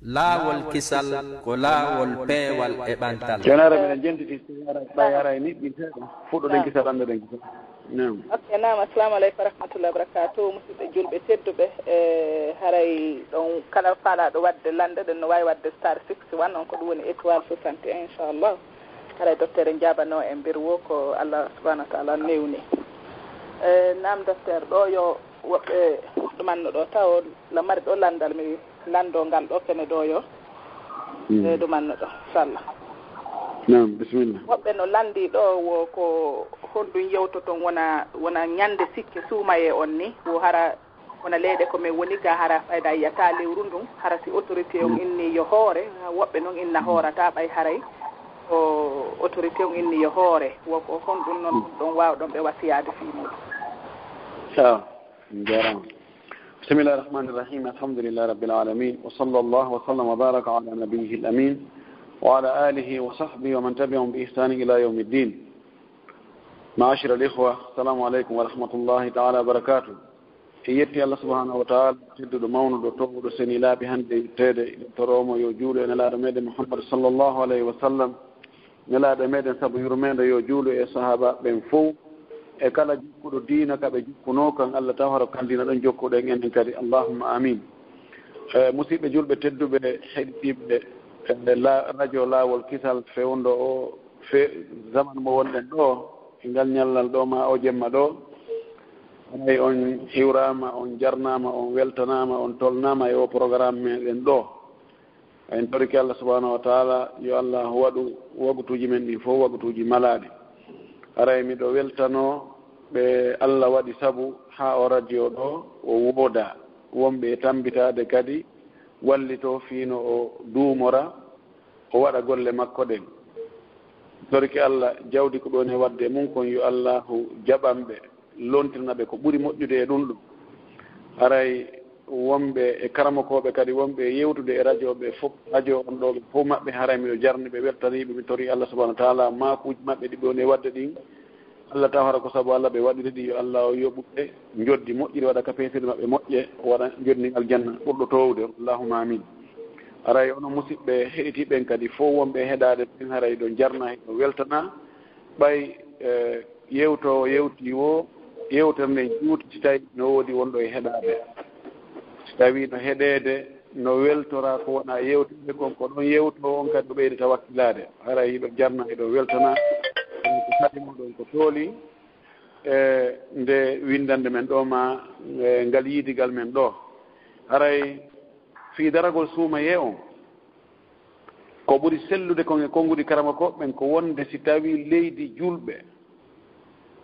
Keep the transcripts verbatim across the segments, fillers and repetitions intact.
Laawol kisal ko laawol peewal e ɓantal. Ceerno Aram, eɗen jentiti, so ara-, ɓay ara e niɓɓi seeɗa, fuɗɗoɗen kisal, anndoɗen kisal. Naam. Ok, naam, assalamu aleykum wa rahmatullahi wa barakatuh. Musidɓe julɓe tedduɓe, e haray ɗon kala faalaaɗo waɗde lande ɗen no waawi waɗde star six one, on ko ɗum woni étoile soixante et un, inchallah. Haray docteur en jaabano en mbir wo ko Allah subhanahu wa taala newni. E, naam docteur, ɗo yo woɓɓe ɗumanno ɗo taw la mari ɗo landal mi lando ngal ɗo kene ɗo yo. Mm. E, ɗumanno ɗo, inchallah. Naam, bisimilla. Woɓɓe no landi ɗo wo ko honɗum yewtoton wona, wona ñande sikke suumaye on ni, wo hara wona leyɗe ko min woni ga hara fayda yiyata lewru ndun, hara si autorité on inni yo hoore, woɓɓe non inna hoorata ɓay haray ko autorité on inni yo hoore, wo ko honɗum non ɗum ɗon waawɗon ɓe wasiyaade fii muɗum? Awa, on jaaraama. بسم الله الرحمن الرحيم. الحمد لله رب العالمين. وصلى الله وسلم وبارك على نبيه الأمين وعلى آله وصحبه ومن تبعهم بإحسان إلى يوم الدين. معاشر الإخوة، السلام عليكم ورحمة الله تعالى وبركاته. En yetti Allah subhanahu wa ta'ala, tedduɗo, mawnuɗo, towɗo, seni laabi hande yetteede, en toroomo yo juulu e nelaaɗo meɗen Muhammad sallallahu alayhi wa sallam, nelaaɗo meɗen sabu yurmeende, yo juulu e sahaaba ɓen fow, e kala jokkuɗo diina ka ɓe jokkunoo kan, Allah taw hara kan diina ɗon jokkuɗen enen kadi, Allahumma amin. E, musidɓe julɓe tedduɓe, heɗitiiɓe, e, la-, radio Laawol Kisal fewndo o, fe-, zaman mo wonɗen ɗo, e ngal ñallal ɗo ma o jemma ɗo, haray on hiwraama, on jarnaama, on weltanaama, on tolnaama e o programme meɗen ɗo. En torike Allah subhanahu wa ta'ala, yo Allah waɗu wagutuuji men ɗin fof wagutuuji malaaɗi. Haray miɗo weltanoo ɓe Allah waɗi sabu haa o radio ɗo o wooda, wonɓe e tambitaade kadi wallitoo fii no o duumora, o waɗa golle makko ɗen. Torike Allah, jawdi ko ɗon e waɗde e mum kon, yo Allahu jaɓan ɓe, lontirna ɓe ko ɓuri moƴƴude e ɗum ɗum. Haray wonɓe e karamokooɓe kadi, wonɓe e yewtude e radio ɓe fof, radio on ɗo ɓe fof maɓɓe, haray miɗo jarni ɓe, weltanii ɓe, mi torii Allah subhanahu wa ta'ala maakuuji maɓɓe ɗi ɓe woni e waɗde ɗin. Allah taw hara ko sabu Allah ɓe waɗiri ɗi, yo Allah o yoɓu ɓe njoddi moƴƴiri, waɗa ka peesirɗe maɓɓe moƴƴe, o waɗa njoddi ndin aljanna ɓurɗo toowde. Allahumma amin. Haray onon musidɓe heɗitiiɓe ɓen kadi fof wonɓe e heɗaade ɓen, haray ɗo jarna, ɗo weltana. Ɓay, e, yewtoowo yewtii wo, yewtere nden juuti si tawi no woodi wonɗo e heɗaade. Si tawi no heɗeede, no weltora ko wona yewtinde kon, ko ɗon yewtoo on kadi o ɓeydata wakkilaade. Haray hiɗo jarna, hiɗo weltana, ko saɗi mo ɗon ko tooli, e, nde winndannde men ɗo ma, e, ngal yiidigal men ɗo. Haray fii daragol suumayee on, ko ɓuri sellude kon e konnguɗi karamokooɓe ɓen ko wonde si tawii leydi julɓe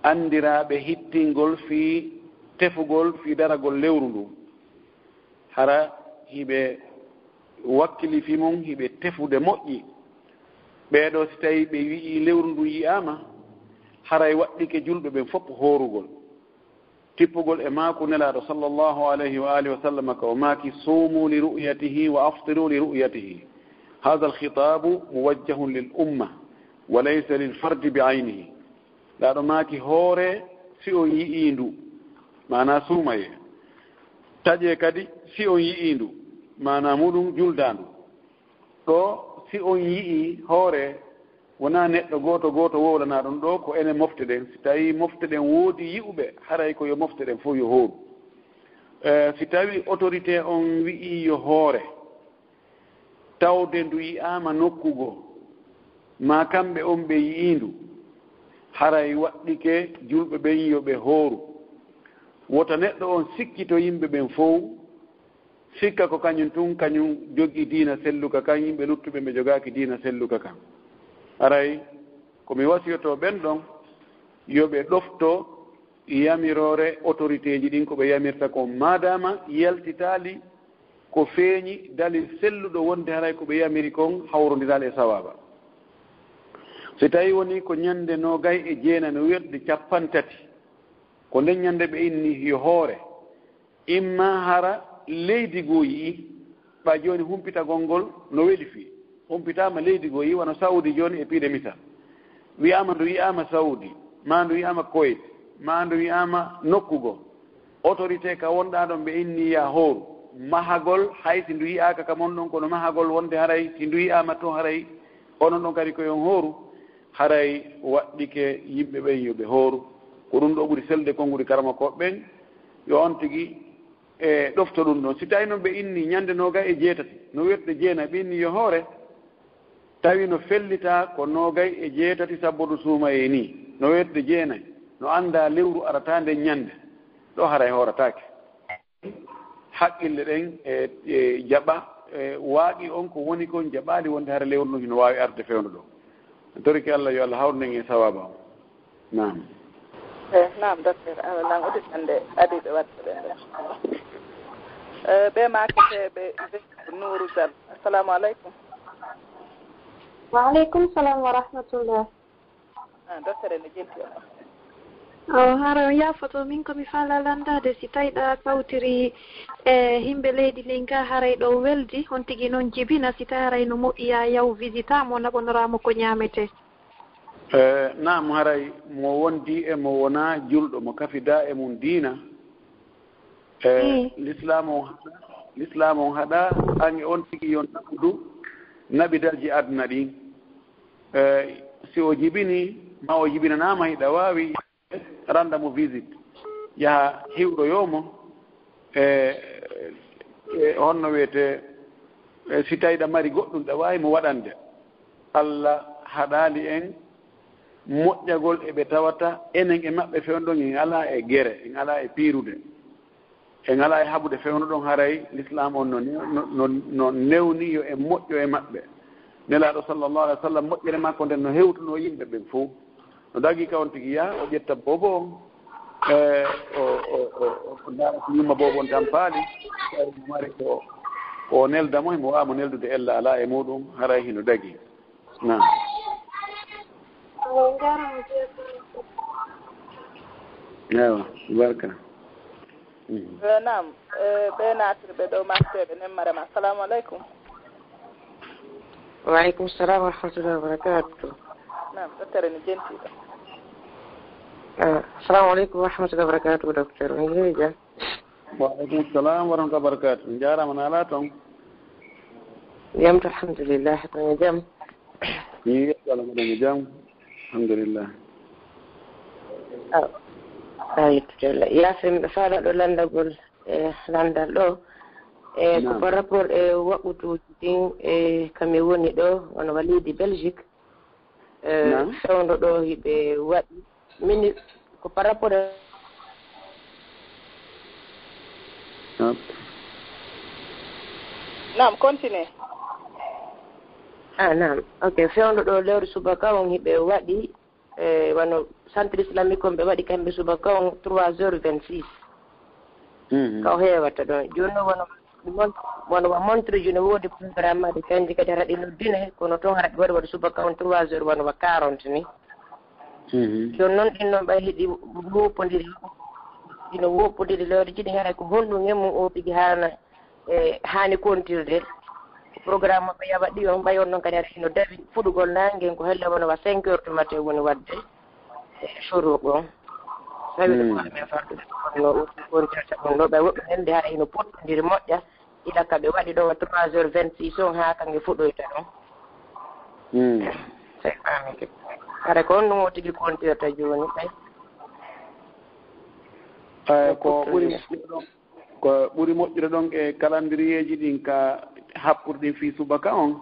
anndiraaɓe hittingol fii tefugol fii daragol lewru ndu, hara hiɓe wakkili fii mum, hiɓe tefude moƴƴi. Ɓee ɗoo, si tawii ɓe wi'ii lewru ndun yi'aama, haray waɗɗike julɓe ɓen fof hoorugol. Tippugol e maaku Nelaaɗo sallallahu alayhi wa alihi wa sallam, ka o maaki: "Suumu li ru'yatihi wa aftiru li ru'yatihi." Haadha al-khitaabu muwajjahun lil umma wa laysa lil fardi bi aynihi. Nelaaɗo maaki: "Hoore si on yi'ii ndu," maanaa suumayee. "Taƴee kadi si on yi'ii ndu," maanaa muɗum juldaa ndu. Ɗo, si on yi'ii hoore, wonaa neɗɗo gooto gooto wowlanaa ɗum ɗo, ko enen mofte ɗen. Si tawii mofte ɗen woodi yi'uɓe, haray ko yo mofte ɗen fof yo hooru. E, si tawii autorité on wi'ii yo hoore, tawde ndu yi'aama nokku goo, maa kamɓe on ɓe yi'ii ndu, haray waɗɗike julɓe ɓen yo ɓe hooru. Wota neɗɗo on sikkito yimɓe ɓen fow, sikka ko kañum tun, kañum jogii diina selluka kan, yimɓe luttuɓe ɓe jogaaki diina selluka kan. Haray ko mi wasiyotoo ɓen ɗon, yo ɓe ɗofto yamiroore autoritéji ɗin, ko ɓe yamirta kon, maadaama yaltitaali ko feeñi dalil selluɗo wonde haray ko ɓe yamiri kon hawrondiraali e sawaaba. Si tawii wonii ko ñande noogay e jeenay no werdi cappanɗe tati, ko nden ñande ɓe inni yo hoore, imma hara leydi goo yi'i, ɓay jooni humpitagol ngol no weli fii. Humpitaama leydi goo yi'i, wano Saudi jooni e piide misal. Wi'aama ndu yi'aama Saudi, maa ndu yi'aama Kuwait, maa ndu yi'aama nokku goo. Autorité ka wonɗaa ɗon ɓe inni yaa hooru. mahagol, hay si ndu yi'aaka ka mon ɗon, kono mahagol wonde haray si ndu yi'aama to, haray onon ɗon kadi ko yo on hooru, haray waɗɗike yimɓe ɓen yo ɓe hooru. Ko ɗum ɗo ɓuri selde konguɗi karamokooɓe ɓen, yo on tigi e ɗofto ɗum ɗon. Si tawi noon ɓe inni ñande noogay e jeetati, no weetude jeenay, ɓe inni yo hoore, tawi no fellita ko noogay e jeetati sabbodu suumayee nii, no weetude jeenay, no anndaa lewru arata nden ñande, ɗo haray hoorataake. Haqqille ɗen e, e jaɓa, e waaɗi on ko woni kon jaɓaali wonde hara lewru ndun hino waawi arde fewndo ɗo. Torike Allah, yo Allah hawru nden e sawaaba on. Naam. Eh, naam, docteur. Allah lan uditande adiiɓe waɗɓe ɓen ɗon. Eh, ɓe maaketeeɓe Nuuru Sal. Assalamu aleykum. Wa aleykum salam wa rahmatullah. Ah, docteur, ene jenti on. O hara on yaafoto, min ko mi faala landaade si tawi ɗa kawtiri e himɓe leydi ndin ka, haray ɗo weldi, on tigi noon jibina, si tawi haray no moƴƴi ya yaw visita mo, naɓonoraa mo ko ñaametee. Eh, naam, haray mo wondi e mo wonaa julɗo, mo kafida e mum diina, e Mm. Lislaam on haɗa, Lislaam on haɗa, an e on tigi yo naɓudu naɓidalji aduna ɗin. Eh, si o jibini, ma o jibinanaama, hiɗa waawi randa mo visite, yaha hiwroyoo mo, e, e honno wiyetee, e si tawi ɗa mari goɗɗum ɗa waawi mo waɗande. Allah haɗaali en moƴƴagol e ɓe tawata enen e maɓɓe fewndo ɗon en alaa e gere, en alaa e piirude, en alaa e haɓude fewndo ɗon, haray Lislaam on no ne-, no, no, no newni yo en moƴƴo e maɓɓe. Nelaaɗo sallallahu alaihi wa sallam, moƴƴere makko nden no hewtunoo yimɓe ɓen fow. No dagii ka on tigi yaha, o ƴetta boobo on, e, o, o, o, o ndaara ko yumma boobo on tampaali, tawi mo mari ko, ko o nelda mo, himo waawa mo neldude ella alaa e muuɗum, haray hino dagii. Naam. Ewa, barka. Mm. Eh, naam, eh, ɓe naatirɓe ɗo, maaketeeɓe nen, marama. Assalamu aleykum. Wa aleykum salam wa rahmatullahi wa barakatuh. Naam, docteur, ene jenti ɗo. Ah, assalamu aleykum wa rahmatullahi wa barakatuh, docteur. On yehi jam? Wa aleykum salam wa rahmatullahi wa barakatuh. Njaaraama, no alaa toon? Jam to, alhamdulillah, ko e jam. Min yetti Allah, mboɗon e jam. Alhamdulillah. Ah, ah, yettude Allah. Yaasin, miɗo faalaa ɗo lanndagol, e lanndal ɗo. E ko Naam. Par rapport e waɓɓutuuji ɗin, e kam e woni ɗo, wano wa leydi Belgique. Eh, Naam. Fewndo ɗo hiɓe waɗi. Mini ko par rapport e Naam. Naam, continue. Ah, naam. Ok, fewndo ɗo lewru subaka on hiɓe waɗi, eh, wano centre islamique on ɓe waɗi kamɓe subaka on trois heures vingt-six. Mhm. Ka o heewata ɗon. Jooni noon wano, mon-, wano wa montre ji no woodi programme aji kanji kadi hara ɗi noddine, kono toon hara ɗi waɗi waɗi subaka on trois heures wano wa quarante ni. Mhm. Jooni noon ɗin noon ɓay hiɗi woppondiri, ɗino woppondiri lewre jiɗi hara ko honɗum e mum o tigi haana, e, haani kontirde. Programme maɓɓe yawa ɗi on ɓay on noon kadi hara hino dawi fuɗugol naange ngen ko helle wano wa cinq heures du matin woni waɗde. Soro ɗon. Tawi ɗum Mm. ko men farɗude ɗum no o kontirta ɗum ɗo. Ɓay woɓɓe hannde hara hino pottondiri moƴƴa. Ila ka ɓe waɗi ɗo trois heures vingt-six on haa ka nge fuɗoyta ɗon. Mm. Sey faami ke. Hara ko on ɗum o tigi kontirta jooni ɓay. Eh, ko ɓuri moƴƴude ɗon. Ko ɓuri moƴƴude ɗon e calendrier ji ɗin ka haɓɓude ɗin fii subaka on,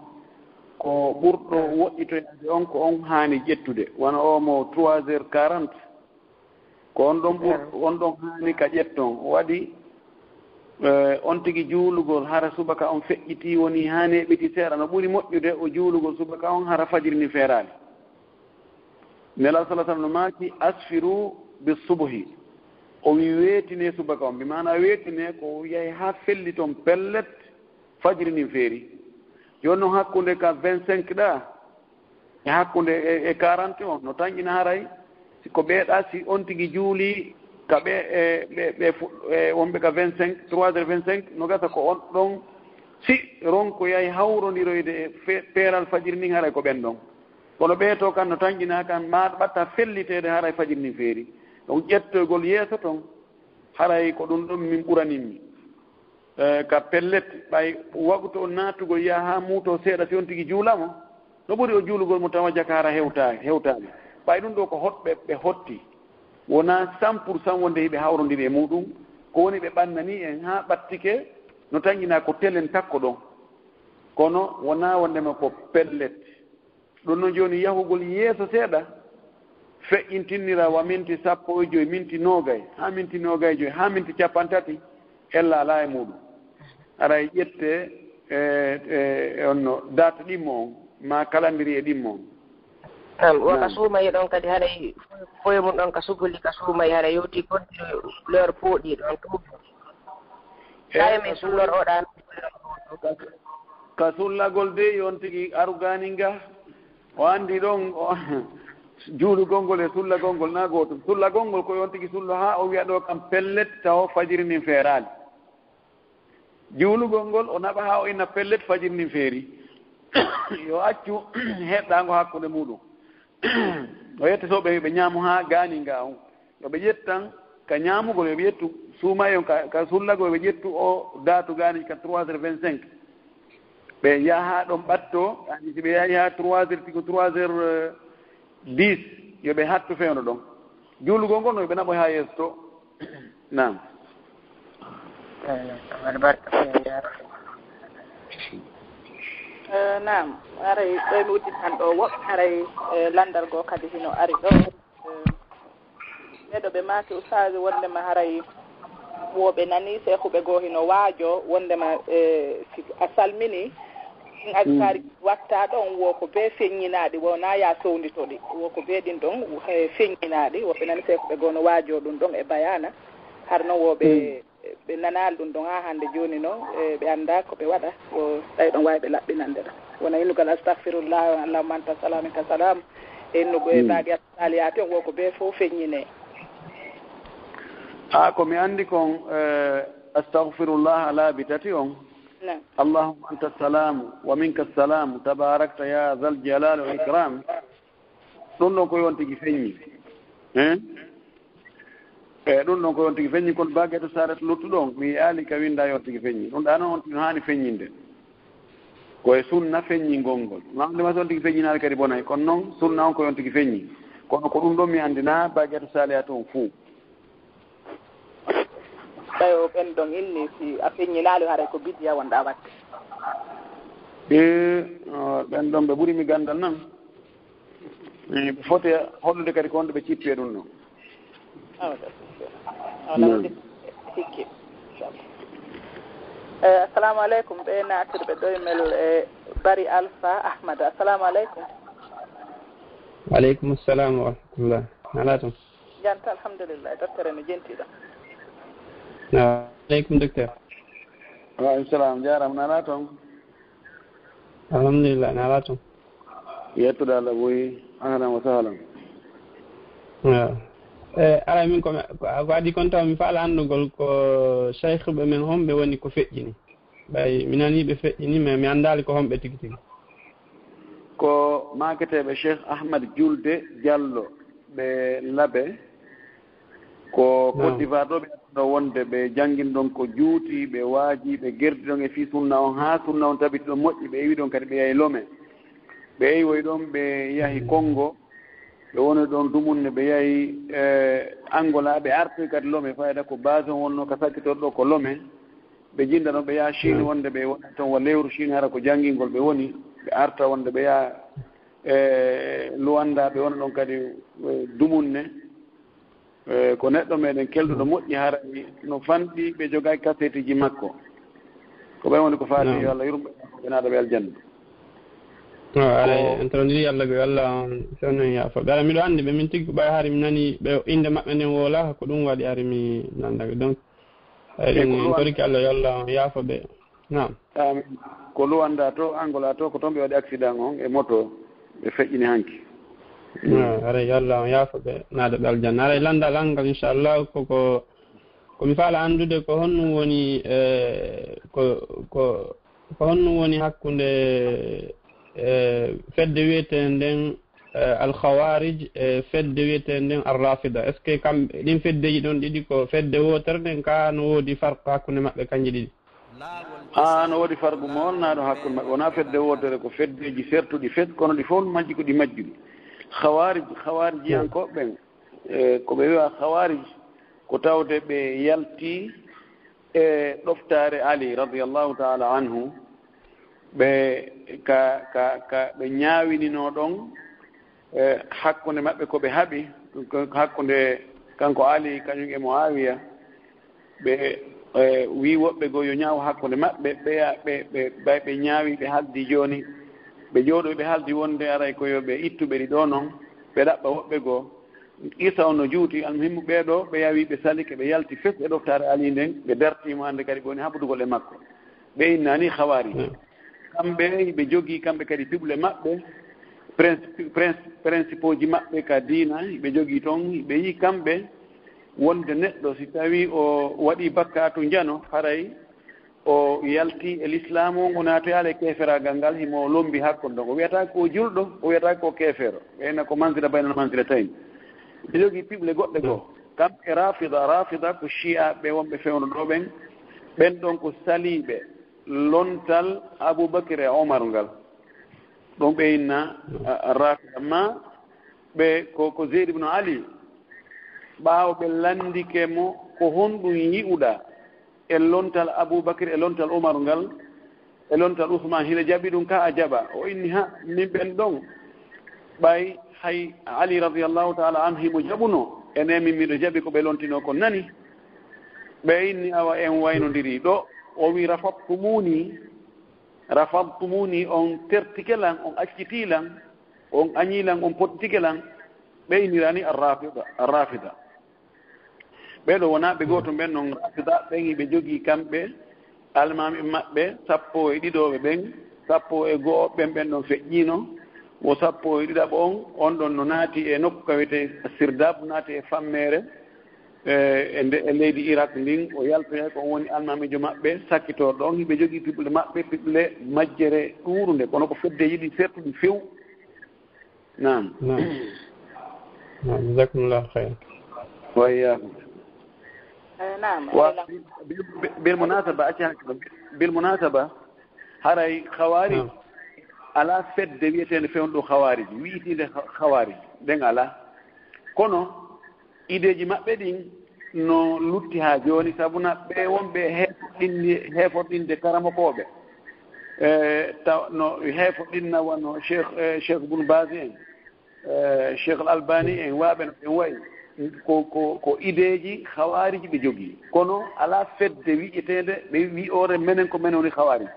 ko ɓurɗo woɗɗitoyaade on ko on haani ƴettude, wano o mo trois heures quarante, ko on ɗon ɓur-, on ɗon haani ka ƴetton. O waɗi, eh, on tigi juulugol hara subaka on feƴƴitii woni haani heɓitii seeɗa. No ɓuri moƴƴude o juulugol subaka on hara fajiri ndin feeraali. Nelaaɗo sallallahu alaihi wasallam no maaki, "Asfiru bis subhi." O wi, "Weetine subaka on." Bi maana weetine ko yahi haa felli ton pellet, fajiri ndin feeri. Jooni noon hakkunde ka vingt-cinq ɗa, e hakkunde e, e quarante on, no tanƴina haray, si ko ɓeeɗa, si on tigi juuli ka ɓe, e, ɓe, ɓe fu-, e, wonɓe ka vingt-cinq, trois heures vingt-cinq, no gasa ko on ɗon, si ronko yahi hawrondiroyde e fe-, peeral fajiri ndin, haray ko ɓen ɗon. Kono ɓee to kan no tanƴinaa kan, ma ɓatta felliteede haray fajiri ndin feeri. Donc ƴettoygol yeeso ton, haray ko ɗum ɗon min ɓuraninmi. eh, ka pellet, ɓay wagtu o naatugol yaha haa muuto seeɗa, si on tigi juulamo, no ɓuri o juulugol mo tawa jaka hara hewtaali, hewtaali. Ɓay ɗum ɗo ko hotɓe ɓe hotti, wonaa cent pour cent wonde hiɓe hawrondiri e muuɗum, ko woni ɓe ɓannanii en haa ɓattike, no tanƴinaa ko telen takko ɗon. Kono wonaa wondema ko pellet. Ɗum no jooni yahugol yeeso seeɗa, feƴƴintinira wa minti sappo e joy, minti noogay, haa minti noogay e joy, haa minti capantati, ella alaa e muuɗum. Aray ƴette, e, e, e on no date ɗimmo on, maa calendrier ɗimmo on. Am, waka Naam. suumaye ɗon kadi haray foye mum ɗon ka suguli ka suumaye haray yewti konti l'heure pooɗi ɗon tuubi. Eyi, Kaye min ka sullor suul-, oɗa ka, ka sullagol de yon tigi aru gaanin ga. O anndi ɗon, o, juulugol ngol e sullagol ngol na gootum. Sullagol ngol ko yon tigi sullo haa o wiya ɗo kam pellet tawo fajiri ndin feeraali. Juulugol ngol o naɓa haa o inna pellet fajiri ndin feeri. Yo accu heɗɗaango hakkunde muuɗum. O yette so ɓe, ɓe ñaamu haa gaanin ga on. Yo ɓe ƴettan ka ñaamugol, yo ɓe ƴettu suumaye on ka, ka sullagol, yo ɓe ƴettu o daatu gaanin ka trois heures vingt-cinq. Ɓe yaha ɗon ɓatto, ani si ɓe yahi haa trois heures, tigi trois heures, euh, dix, yo ɓe hattu fewndo ɗon. Juulugol ngol no yo ɓe naɓoy haa yeeso to. Naam. Eh, albarka, eh, ya Rabbi. Eh, naam, haray ɗo mi udditan ɗo woɓɓe, haray, eh, landal goo kadi hino ari ɗo. Eh, ɓeɗo ɓe maaki ustaaji wondema haray wo ɓe nani seekuɓe goo hino waajo wondema, eh, si a salmini, ɗin azkaari watta ɗon wo ko bee feññinaaɗi, wona ya sowndito ɗi, wo ko bee ɗin ɗon, eh, feññinaaɗi, wo ɓe nani seekuɓe goo no waajo ɗum ɗon e bayaana, har non wo ɓe, ɓe nanaali ɗum ɗon haa hannde jooni non, eh, ɓe annda ko ɓe waɗa, wo tawi ɗon waawi ɓe laɓɓinande ɗum. Wona innugol astahfirullah, allahumma anta salam, minka salam, e innugol e baage saaliyaati on, wo ko bee fof feññinee. A, ko mi anndi kon, eh, astahfirullah laabi tati on. Naam. Allahumma anta salamu wa minka salamu, tabarakta ya zal jalali wal ikram. Ɗum ɗon ko yon tigi feññi. Hein? E ɗum ɗon ko yon tigi feññi, kono baage to saaret luttuɗo on, mi yi'aali ka winda yon tigi feññi. Ɗum ɗa non on tigi no haani feññinde. Ko e sunna feññingol ngol. Namde ma so on tigi feññinaali kadi bonay. Kono non sunna on ko yon tigi feññi. Kono ko ɗum ɗon mi anndi na baage to saaliyaati on fuu. Tawi o ɓen ɗon inni si a feññinaali haray ko bidiya wonɗa waɗde. E, o, ɓen ɗon ɓe ɓuri mi ganndal nan. E, ɓe foti hollude kadi ko honɗo ɓe cippi e ɗum ɗon. Awa, awa, Naam. Hikki. Inchallah. Eh, assalamu aleykum. Ɓe naatirɓe ɗoymel e Bari Alpha Ahmad. Assalamu aleykum. Wa aleykum assalam wa rahmatullah. Nalaa toon. Janta, alhamdulillah. Docteur, no jentiɗo? Wa aleykum, docteur. Wa aleykum salam. Jaaraama, nalaa toon. Alhamdulillah, nalaa toon. Yettude Allah buy, ahlan wa sahlan. Wa. E, aray min ko, ko, ko adii kon taw mi faala anndugol ko cheikh ɓe men homɓe woni ko feƴƴini. Ɓay mi nanii ɓe feƴƴini, mais mi anndaali ko homɓe tigi tigi. Ko maaketeeɓe Cheikh Ahmad Julde Diallo ɓe Labe, ko Naam. Côte d'Ivoire ɗo ɓe adduno wonde ɓe janngin ɗon ko juuti, ɓe waaji, ɓe gerdi ɗon e fii sunna on, haa sunna on tabiti ɗon moƴƴi, ɓe iwi ɗon kadi ɓe yahi Lome. Ɓe iwoyi ɗon, ɓe yahi Congo, ɓe woni ɗon dumunne, ɓe yahi, eh, Angola, ɓe artoyi kadi Lome, fayda ko base on wonno ka sakkitorɗo ko Lome. Ɓe jinda ɗon, ɓe yaha Chine, wonde ɓe wona toon wa lewru Chine, hara ko janngingol ɓe woni, ɓe arta wonde ɓe yaha, e, Luanda, ɓe wona ɗon kadi, e, dumunne. E, ko neɗɗo meɗen kelduɗo moƴƴi, hara no fanɗi, ɓe jogaaki kaseetiji makko. Ko ɓen woni ko faati, yo Allah yurmo ɓe, ɓe naata ɓe aljanna. No, aray, en torondiri Allah ko yo Allah on fewnen yaafo ɓe. Aray, miɗo anndi ɓe min tigi, ko ɓay hari mi nani ɓe innde maɓɓe nden woola, ko ɗum waɗi hari mi nanda ɓe. Donc, Eyi, ɗum en torike Allah, yo Allah on yaafo ɓe. Naam. Amin. Ko Luanda to, Angola to, ko toon ɓe waɗi accident on e moto, ɓe feƴƴini hanki. Ah, aray, yo Allah on yaafo ɓe, naada ɓe aljanna. Aray, landal an ngal, inchallah, ko, ko, ko mi faala anndude ko honɗum woni, eh, ko, ko, ko honɗum woni hakkunde, eh, fedde wiyeteende nden, eh, Al Khawarij e fedde wiyeteende nden Ar Rafida. Est-ce que kam, ɗin feddeji ɗon ɗiɗi ko fedde wootere nden, ka no woodi farqu hakkunde maɓɓe kanje ɗiɗi? Haa no woodi fargu moolnaaɗo hakkunde maɓɓe, wonaa fedde wootere, ko feddeeji sertuɗi fed, kono ɗi fof majji ko ɗi majjuɗi. Khawarij, khawarijiyankooɓe ɓen, e, ko ɓe wi'a khawarij, ko tawde ɓe yalti e ɗoftaare Ali radiyallahu ta'ala anhu, ɓe ka, ka, ka ɓe ñaawininoo ɗon, e, hakkunde maɓɓe ko ɓe haɓi, hakkunde kanko Ali kañum e Muawiya, ɓe, e, wii woɓɓe goo yo ñaaw hakkunde maɓɓe, ɓe, ɓe, ɓe, ɓay ɓe ñaawi, ɓe haldi jooni, ɓe jooɗo, ɓe haldi wonde aray ko yo ɓe ittu ɓe ɗi ɗoo non, ɓe ɗaɓɓa woɓɓe goo. Qissa on no juuti, almuhimmu ɓee ɗoo, ɓe yawi, ɓe salike, ɓe yalti fes e ɗoftaare Ali nden, ɓe dartii mo hannde kadi ɓe woni haɓodugol e makko. Ɓe innaani Khawarij. Kamɓe, ɓe jogii kamɓe kadi piɓle maɓɓe, prince-, prince-, principauji maɓɓe ka diina, ɓe jogii toon, ɓe yii kamɓe wonde neɗɗo, si tawii o waɗii bakkaatu njano, haray o yalti e lislaam on, o naatoyaali e keeferaagal ngal, himo lombi hakkunde. O wiyata ko julɗo, o wiyata ko keefeero. Ɓeyna ko manzila baynal manzila tayn. Ɓe jogii piɓle goɗɗe goo. Kamɓe Rafida, Rafida ko Shi'a ɓe wonɓe fewndo ɗoo ɓen. Ɓen ɗon ko saliiɓe lontal Abubakar e Omar ngal. Ɗum ɓe inna, a, a, Rafida. Amma ɓe ko, ko Zeyd ibn Ali. Ɓaawo ɓe lanndike mo, ko honɗum yi'uɗaa e lontal Abubakar, e lontal Umar ngal, e lontal Usman? Hino jaɓi ɗum ka a jaɓa? O inni, ha, min ɓen ɗon, ɓay hay Ali radiyallahu ta'ala anhu himo jaɓuno, enen min miɗo jaɓi ko ɓe lontino kon nani. Ɓe inni, awa en waynondiri ɗo. O wi, rafadtumuni, rafadtumuni, on tertike lan, on acciti lan, on añi lan, on pottike lan. Ɓe innirani Ar-Rafida, Ar-Rafida. Ɓee ɗoo wonaa ɓe gooto ɓen non, Rafida ɓen, hiɓe jogii kamɓe almaami maɓɓe sappo e ɗiɗooɓe ɓen, sappo e go'o ɓen, ɓen ɗon feƴƴiino, wo sappo e ɗiɗaɓo on, on ɗon no naati e nokku ka wiyetee Sirdab, naati e fammeere, e, e nde, e leydi Irak ndin, o yaltoyay ko on woni almaamiijo maɓɓe sakkitorɗo on. Hiɓe jogii piɓle maɓɓe, piɓle majjere ɗuuɗunde, kono ko feddeeji ɗi sertuɗi few. Naam. Naam. Naam, jazakumullahu khairan. Wa iyyakum. Eh, naam, wa eh, naam. Bil, bil, bil munasaba, acca hakkilo. Bil munasaba, haray Khawarij, naam, alaa fedde wiyeteende fewndo Khawarij, wi'itiinde Kha-, Khawarij, ɗen alaa. Kono ideeji maɓɓe ɗin no lutti haa jooni, sabuna ɓe wonɓe heefoɗinni-, heefoɗinde karamokooɓe. E, taw no heefoɗinna wano Cheikh, e, Cheikh Bun Baz en, e, Cheikh Al Albani en, waaɓe no ɓen wayi. Ko, ko, ko ideeji Khawarij ɓe jogii. Kono alaa fedde wi'eteende ɓe wi'oore menen ko menen woni Khawarij.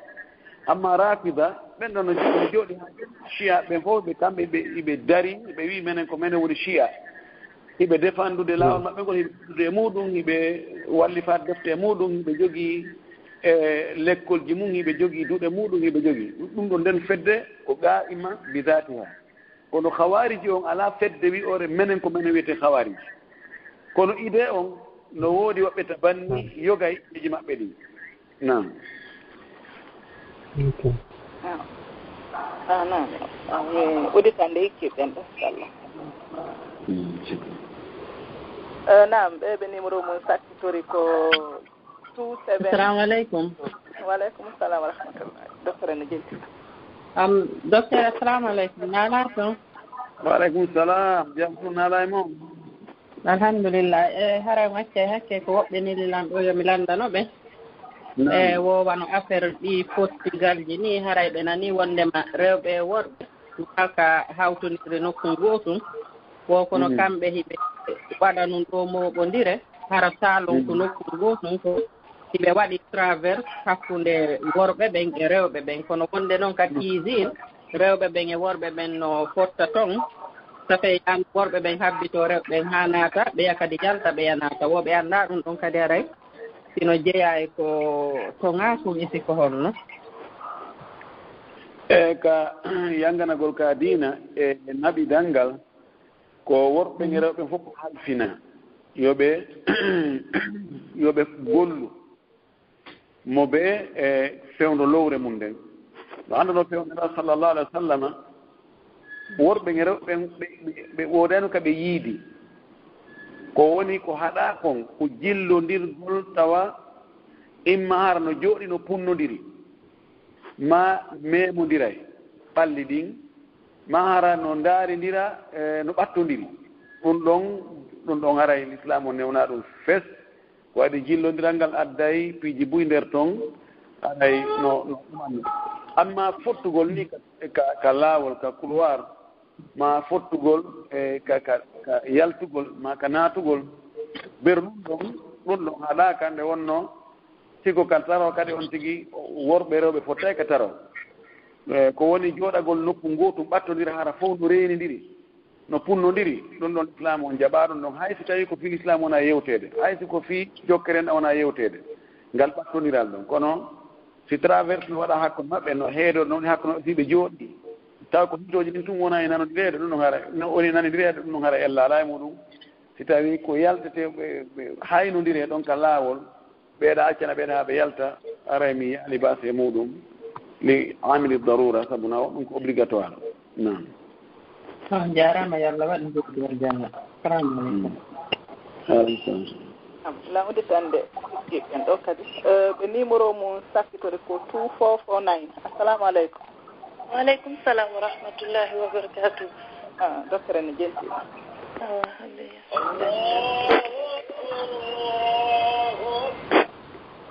Amma Rafida, ɓen ɗon no jooɗi, jooɗi haa Shia ɓen fof, ɓe kamɓe ɓe, ɓe dari, ɓe wi'i menen ko menen woni Shia. Hiɓe defandude laawol maɓɓe ngol, hiɓe duɗe muɗum, hiɓe wallifaade defte muɗum, hiɓe jogii, e, lekkolji mum, hiɓe jogii duɗe muɗum, hiɓe jogii. Ɗum ɗon nden fedde ko qaa'ima bi zaatiha. Kono Khawariji on alaa fedde wi'oore menen ko menen wiyetee Khawariji. Kono idée on no woodi woɓɓe tabanni yoga e ideeji maɓɓe ɗin. Naam. Ok. Ah, ah, naam. Ah, mi udditan nde hikki ɓen ɗo, inchallah. Mm, c'est bon. Eh, naam, ɓe, ɓe numéro mum sakkitori ko two seven. Assalamu alaikum. Wa alaikum salam wa rahmatullah. Docteur no jetti. Am, docteur, assalamu alaikum. Naalaa toon? Wa alaikum salam. Jam tun, naalaa e mon? Alhamdulillah. E, haray mi accay hakke, ko woɓɓe neli lan ɗo yo mi lanndano ɓe. Naam. E, wo wano affaire ɗi Portugal ji ni, haray ɓe nani wondema rewɓe e worɓe waaka hawtondirde nokku gootum. Wo kono, mhm, kamɓe hiɓe waɗa nun ɗo mooɓondire, hara salon ko, mhm, nokku gootum ko hiɓe waɗi traverse hakkunde worɓe ɓen e rewɓe ɓen. Kono wonde noon ka, mhm, cuisine, rewɓe ɓen e worɓe ɓen no fotta toon. Safee yaani worɓe ɓen habbitoo rewɓe ɓen haa naata, ɓeya kadi yalta, ɓeya naata. Wo ɓe anndaa ɗum ɗon kadi haray sino jeyaa e ko toŋaa ko wisi ko honno? E ka yannganagol ka diina e naɓi danngal, ko worɓe e rewɓe fof ko halfina yo ɓe, yo ɓe gollu mo ɓe e fewndo lowre mum nden. No anndanoo fewndo ngal, sallallahu alaihi wa sallama, worɓe e rewɓe ɓe, ɓe, ɓe woodano ka ɓe yiidi. Ko woni ko haɗaa kon, ko jillondirgol tawa Imma hara no jooɗi no punnondiri, ma meemondira e ɓalli ɗin, ma hara no ndaarindira, e no ɓattondiri. Ɗum ɗon, ɗum ɗon haray Lislaam o newna ɗum fes. Ko waɗi jillondiral ngal adday piiji buy nder ton, haray no, no ɗumanno. Amma fottugol ni ka, ka, ka laawol, ka couloir, ma fottugol e ka, ka, ka yaltugol, ma ka naatugol, ber ɗum ɗon, ɗum ɗon haɗaaka nde wonno sigo ka taro kadi on tigi worɓe e rewɓe fottay ka taro. E, ko woni jooɗagol nokku ngootu ɓattondira hara fof no reenindiri, no punnondiri, ɗum ɗon Islaam on jaɓaa ɗum ɗon, hay si tawi ko fii Islaam wona yewteede, hay si ko fii jokkere en wona yewteede, ngal ɓattondiral ɗon. Kono si traverse no waɗa hakkunde maɓɓe, no heedo, no woni hakkunde maɓɓe fii ɓe jooɗi, taw ko hitooji ɗin tun wona e nanondireede, ɗum ɗon hara, no woni nanondireede, ɗum ɗon hara ella alaa e muɗum. Si tawi ko yaltete ɓe, ɓe haynondire ɗon ka laawol, ɓeeɗa accana ɓeeɗa haa ɓe yalta, aray mi yi'aali baasi e muɗum, li amili darura, sabu na ɗum ko obligatoire. Naam. On jaaraama, yo Allah waɗ njoɓdi aljanna. Salaamu aleykum. Aleykum salam. Am, lan udditande ɓen ɗo kadi. Eh, ɓe numéro mum sakkitore ko two four four nine. Assalamu aleykum. Wa aleykum salam wa rahmatullahi wa barakatuh. Ah, doktore ne jenti. Awa, hande.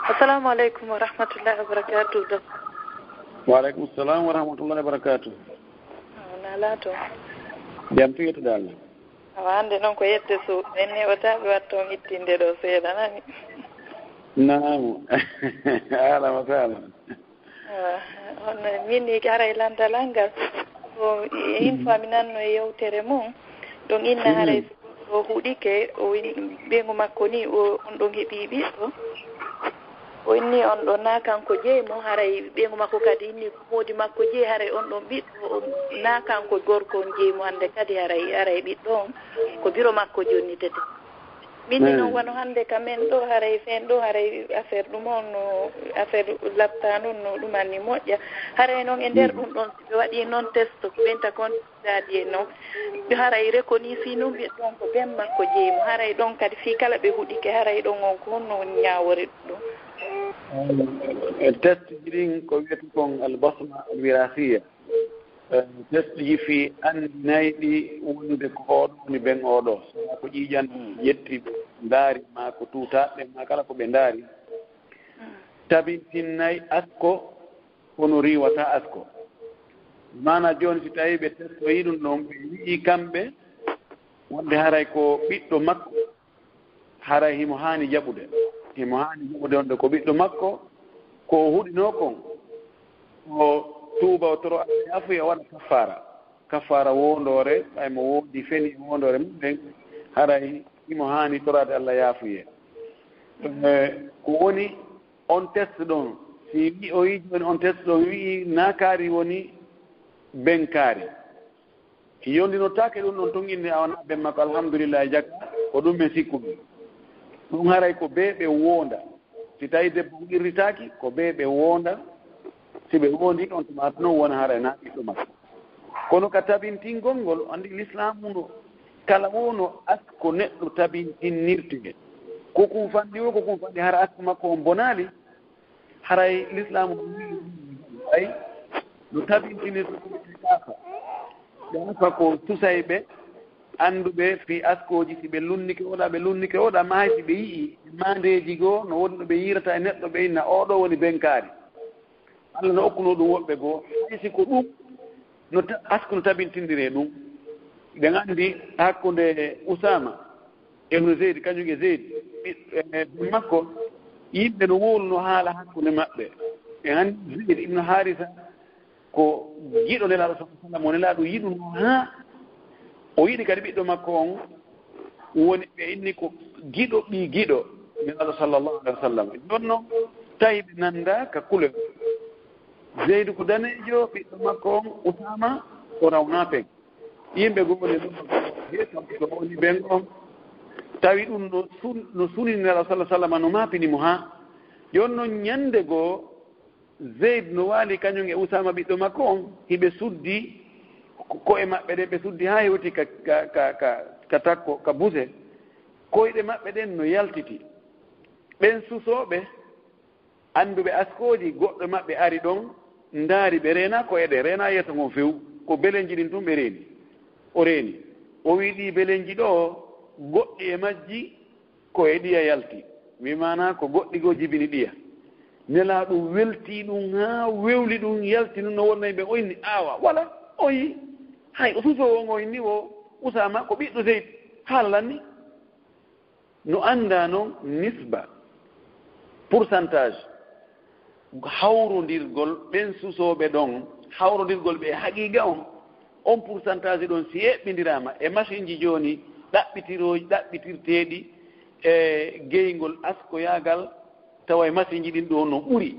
Assalamu aleykum wa rahmatullahi wa barakatuh, dok. Wa aleykum salam wa rahmatullahi wa barakatuh. Awa, na laato. Jam tigi to dalla. Awa, hande noon ko yette suuɗ. En ne o tawi watto on ittinde ɗo seeɗa, nani? Naam. Ahlan wa sahlan. Awa, on min ni haray landal ngal. Ko une fois mi nanno e yewtere mum. Ɗon inna haray so o huɗike, o in-, ɓeyngu makko ni, o, on ɗon heɓi ɓiɗɗo. O inni on ɗon na kanko jeyi mo, haray ɓeyngu makko kadi inni ko moodi makko jeyi, haray on ɗon ɓiɗɗo, o, na kanko gorko on jeyi mo, hande kadi haray, haray ɓiɗɗo on ko biro makko jonnitete. Min ni noon wano hande ka men ɗo, haray fen ɗo, haray affaire ɗum on no, affaire labta noon no ɗum anni moƴƴa. Haray noon e nder ɗum ɗon, si ɓe waɗi noon test, ko ɓenta kon daadi e noon. Haray reconnaissance noon ɓiɗɗo on ko ben makko jeyi mo. Haray ɗon kadi fii kala ɓe huɗike, haray ɗon on ko honno woni ñaawore ɗum? E test ji ɗin ko wiyata kon albasma alwirasiya. Eh, test ji fii anndinayɗi wonde ko oɗo woni ben oɗo. So ko ƴiiƴan ƴetti ndaari, maa ko tuutaaɓe, maa kala ko ɓe ndaari. Tabintinnay asko hono riiwata asko. Maana jooni si tawi ɓe testoyi ɗum ɗon, ɓe wi'i kamɓe wonde haray ko ɓiɗɗo makko, haray himo haani jaɓude. Himo haani jaɓude wonde ko ɓiɗɗo makko, ko o huɗinoo kon, o tuuba, o toro Allah yaafuya, o waɗa kaffaara. Kaffaara woondoore, ɓay mo woodi feni e woondoore mum ɗen, haray himo haani toraade Allah yaafuye. Eh, ko woni on test ɗon, si wi-, o wi'i jooni on test ɗon, wi'i naakaari woni benkaari. Yondinotaake ɗum ɗon tun innde a wona ben makko, alhamdulillahi, jaka, ko ɗum men sikkumi. Ɗum haray ko bee ɓe woonda. Si tawi debbo on qirritaaki, ko bee ɓe woonda. Si ɓe woondi, on tuma noon wona haray na ɓiɗɗo makko. Kono ka tabintingol ngol, anndi Lislaamu no kala wo no asko neɗɗo tabintinnirte. Ko kun fanɗi wo, ko kun fanɗi, hara asko makko on bonaali, haray Lislaamu no wi'i ay no tabintinirte ko ɓe kaafa. Ɓe kaafa ko susayɓe, annduɓe fii askooji, si ɓe lunnike oɗa, ɓe lunnike oɗa, maa hay si ɓe yi'i maandeeji goo, no woodi no ɓe yiirata e neɗɗo, ɓe inna oɗo woni benkaari. Allah no okkunoo ɗum woɓɓe goo, hay si ko ɗum no ta-, asko no tabintindiri e ɗum. Eɗen anndi hakkunde Usaama ibnu Zeyd, kañum e Zeyd, ɓi-, e, ben makko, yimɓe no wowluno haala hakkunde maɓɓe. Eɗen anndi Zeyd ibnu Haarisa ko giɗo Nelaaɗo sallallahu alaihi wasallam, o Nelaaɗo yiɗuno haa o yiɗi kadi ɓiɗɗo makko on, woni ɓe inni ko giɗo ɓii giɗo Nelaaɗo sallallahu alaihi wasallam. Jooni noon tawi ɓe nannda ka couleur. Zeydu ko daneejo, ɓiɗɗo makko on Usaama ko rawnaa pen. Yimɓe goo ne ɗum he kanko woni ben on. Tawi ɗum no sun-, no sunini Nelaaɗo sallallahu alaihi wasallam, no maapini mo haa. Jooni noon ñannde goo, Zeyd no waali kañum e Usaama ɓiɗɗo makko on, hiɓe suddi ko-, ko'e maɓɓe ɗen, ɓe suddi haa hewti ka, ka, ka, ka, ka takko, ka buse. Koyɗe maɓɓe ɗen no yaltiti. Ɓen susooɓe, Annduɓe askooji, goɗɗo maɓɓe ari ɗon, ndaari ɓe, reena ko'e ɗe, reena yeeso ngon few, ko belenji ɗin tun ɓe reeni. O reeni. O wi'i, "Ɗii belenji ɗoo, goɗɗi e majji ko e ɗiya yalti." Wi maanaa ko goɗɗi goo jibini ɗiya. Nelaaɗo weltii ɗum haa wewli ɗum, yalti ɗum no wonna yimɓe, o inni, "Aawa, wala, o yi, hay o susoowo on o inni wo Usaama ko ɓiɗɗo Zeyd, haala lan ni." No anndaa non nisba, pourcentage, hawrondirgol ɓen susooɓe ɗon, hawrondirgol ɓe e haqiiqa on, on pourcentage ɗon si eɓɓindiraama e masinji jooni ɗaɓɓitirooji, ɗaɓɓitirteeɗi e geyngol askoyaagal, tawa e masinji ɗin ɗoo no ɓuri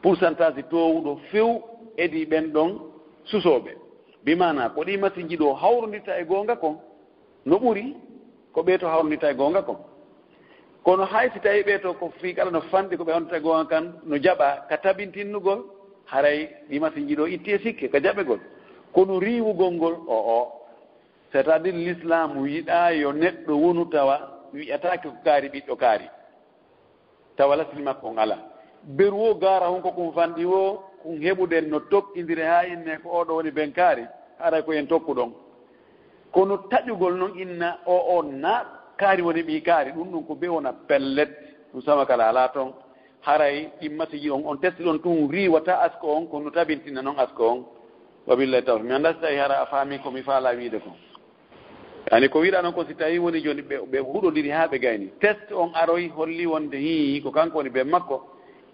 pourcentage toowuɗo few edii ɓen ɗon susooɓe. Bi maanaa ko ɗii masinji ɗoo hawrondirta e goonga kon, no ɓuri ko ɓee to hawrondita e goonga kon. Kono hay si tawii ɓee to ko fii kala no fanɗi ko ɓe hawrondita e goonga kan no jaɓa ka tabintinnugol, haray ɗi masinji ɗoo itti e sikke ka jaɓegol. Kono riiwugol ngol, o o. C'est-à-dire, Lislaamu yiɗaa yo neɗɗo wonu tawa wi'ataake ko kaari ɓiɗɗo kaari. Tawa lasli makko on alaa. Beru o gaara hon ko kun fanɗi o, kun heɓuɗen no tokkindire haa innee ko oo ɗoo woni ben kaari, haray ko en tokkuɗon. Kono taƴugol non inna o, o na kaari woni ɓii kaari, ɗun ɗon ko be wona pellet, ɗun sama kala alaa ton. Haray ɗin masiji on, on testi ɗon tun riiwata asko on, kono tabintina non asko on. Wa billahi tawfiq. Mi anndaa si tawi hara a faami ko mi faalaa wiide kon. Ani ko wiɗa non ko si tawi woni joni ɓe, ɓe huɗodiri haa ɓe gayni. Test on aroy holli wonde hii ko kanko woni ben makko.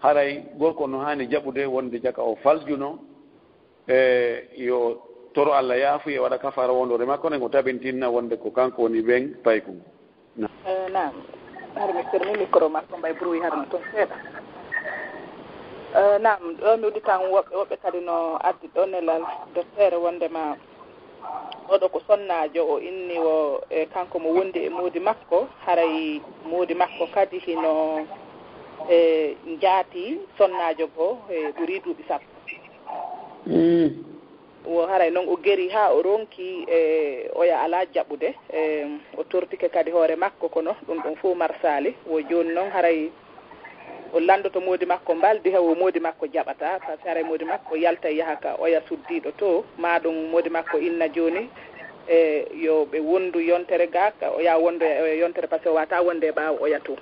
Haray gorko no haani jaɓude wonde jaka o faljuno. E yo toro Allah yaafuye, waɗa kafaara wondore makko nden, o tabintinna wonde ko kanko woni ben paykungu. Na. Eh, naam. Hari mi fermi micro makko, mbay bruit harno ton seeɗa. Eh, naam, ɗo mi udditan woɓɓe, woɓɓe kadi no addi ɗo nelal, docteur, wondema oɗo ko sonnaajo, o inni o, e kanko mo wondi e moodi makko, haray moodi makko kadi hino, e, njaati sonnaajo goo, e, ɓuri duuɓi sappo. Mm. Wo haray non o geri haa o ronki, e, oya alaa jaɓude, e, o tortike kadi hoore makko, kono ɗum ɗum fof marsaali. Wo jooni non haray o lanndoto moodi makko mbaldi, hewo moodi makko jaɓataa, par ce que haray moodi makko yalta yaha ka oya suddiiɗo to, maa ɗum moodi makko inna jooni, e, yo ɓe wondu yontere gaa, ka oya wondoya e oya yontere, par ce que o waawataa wonde e ɓaawo oya to.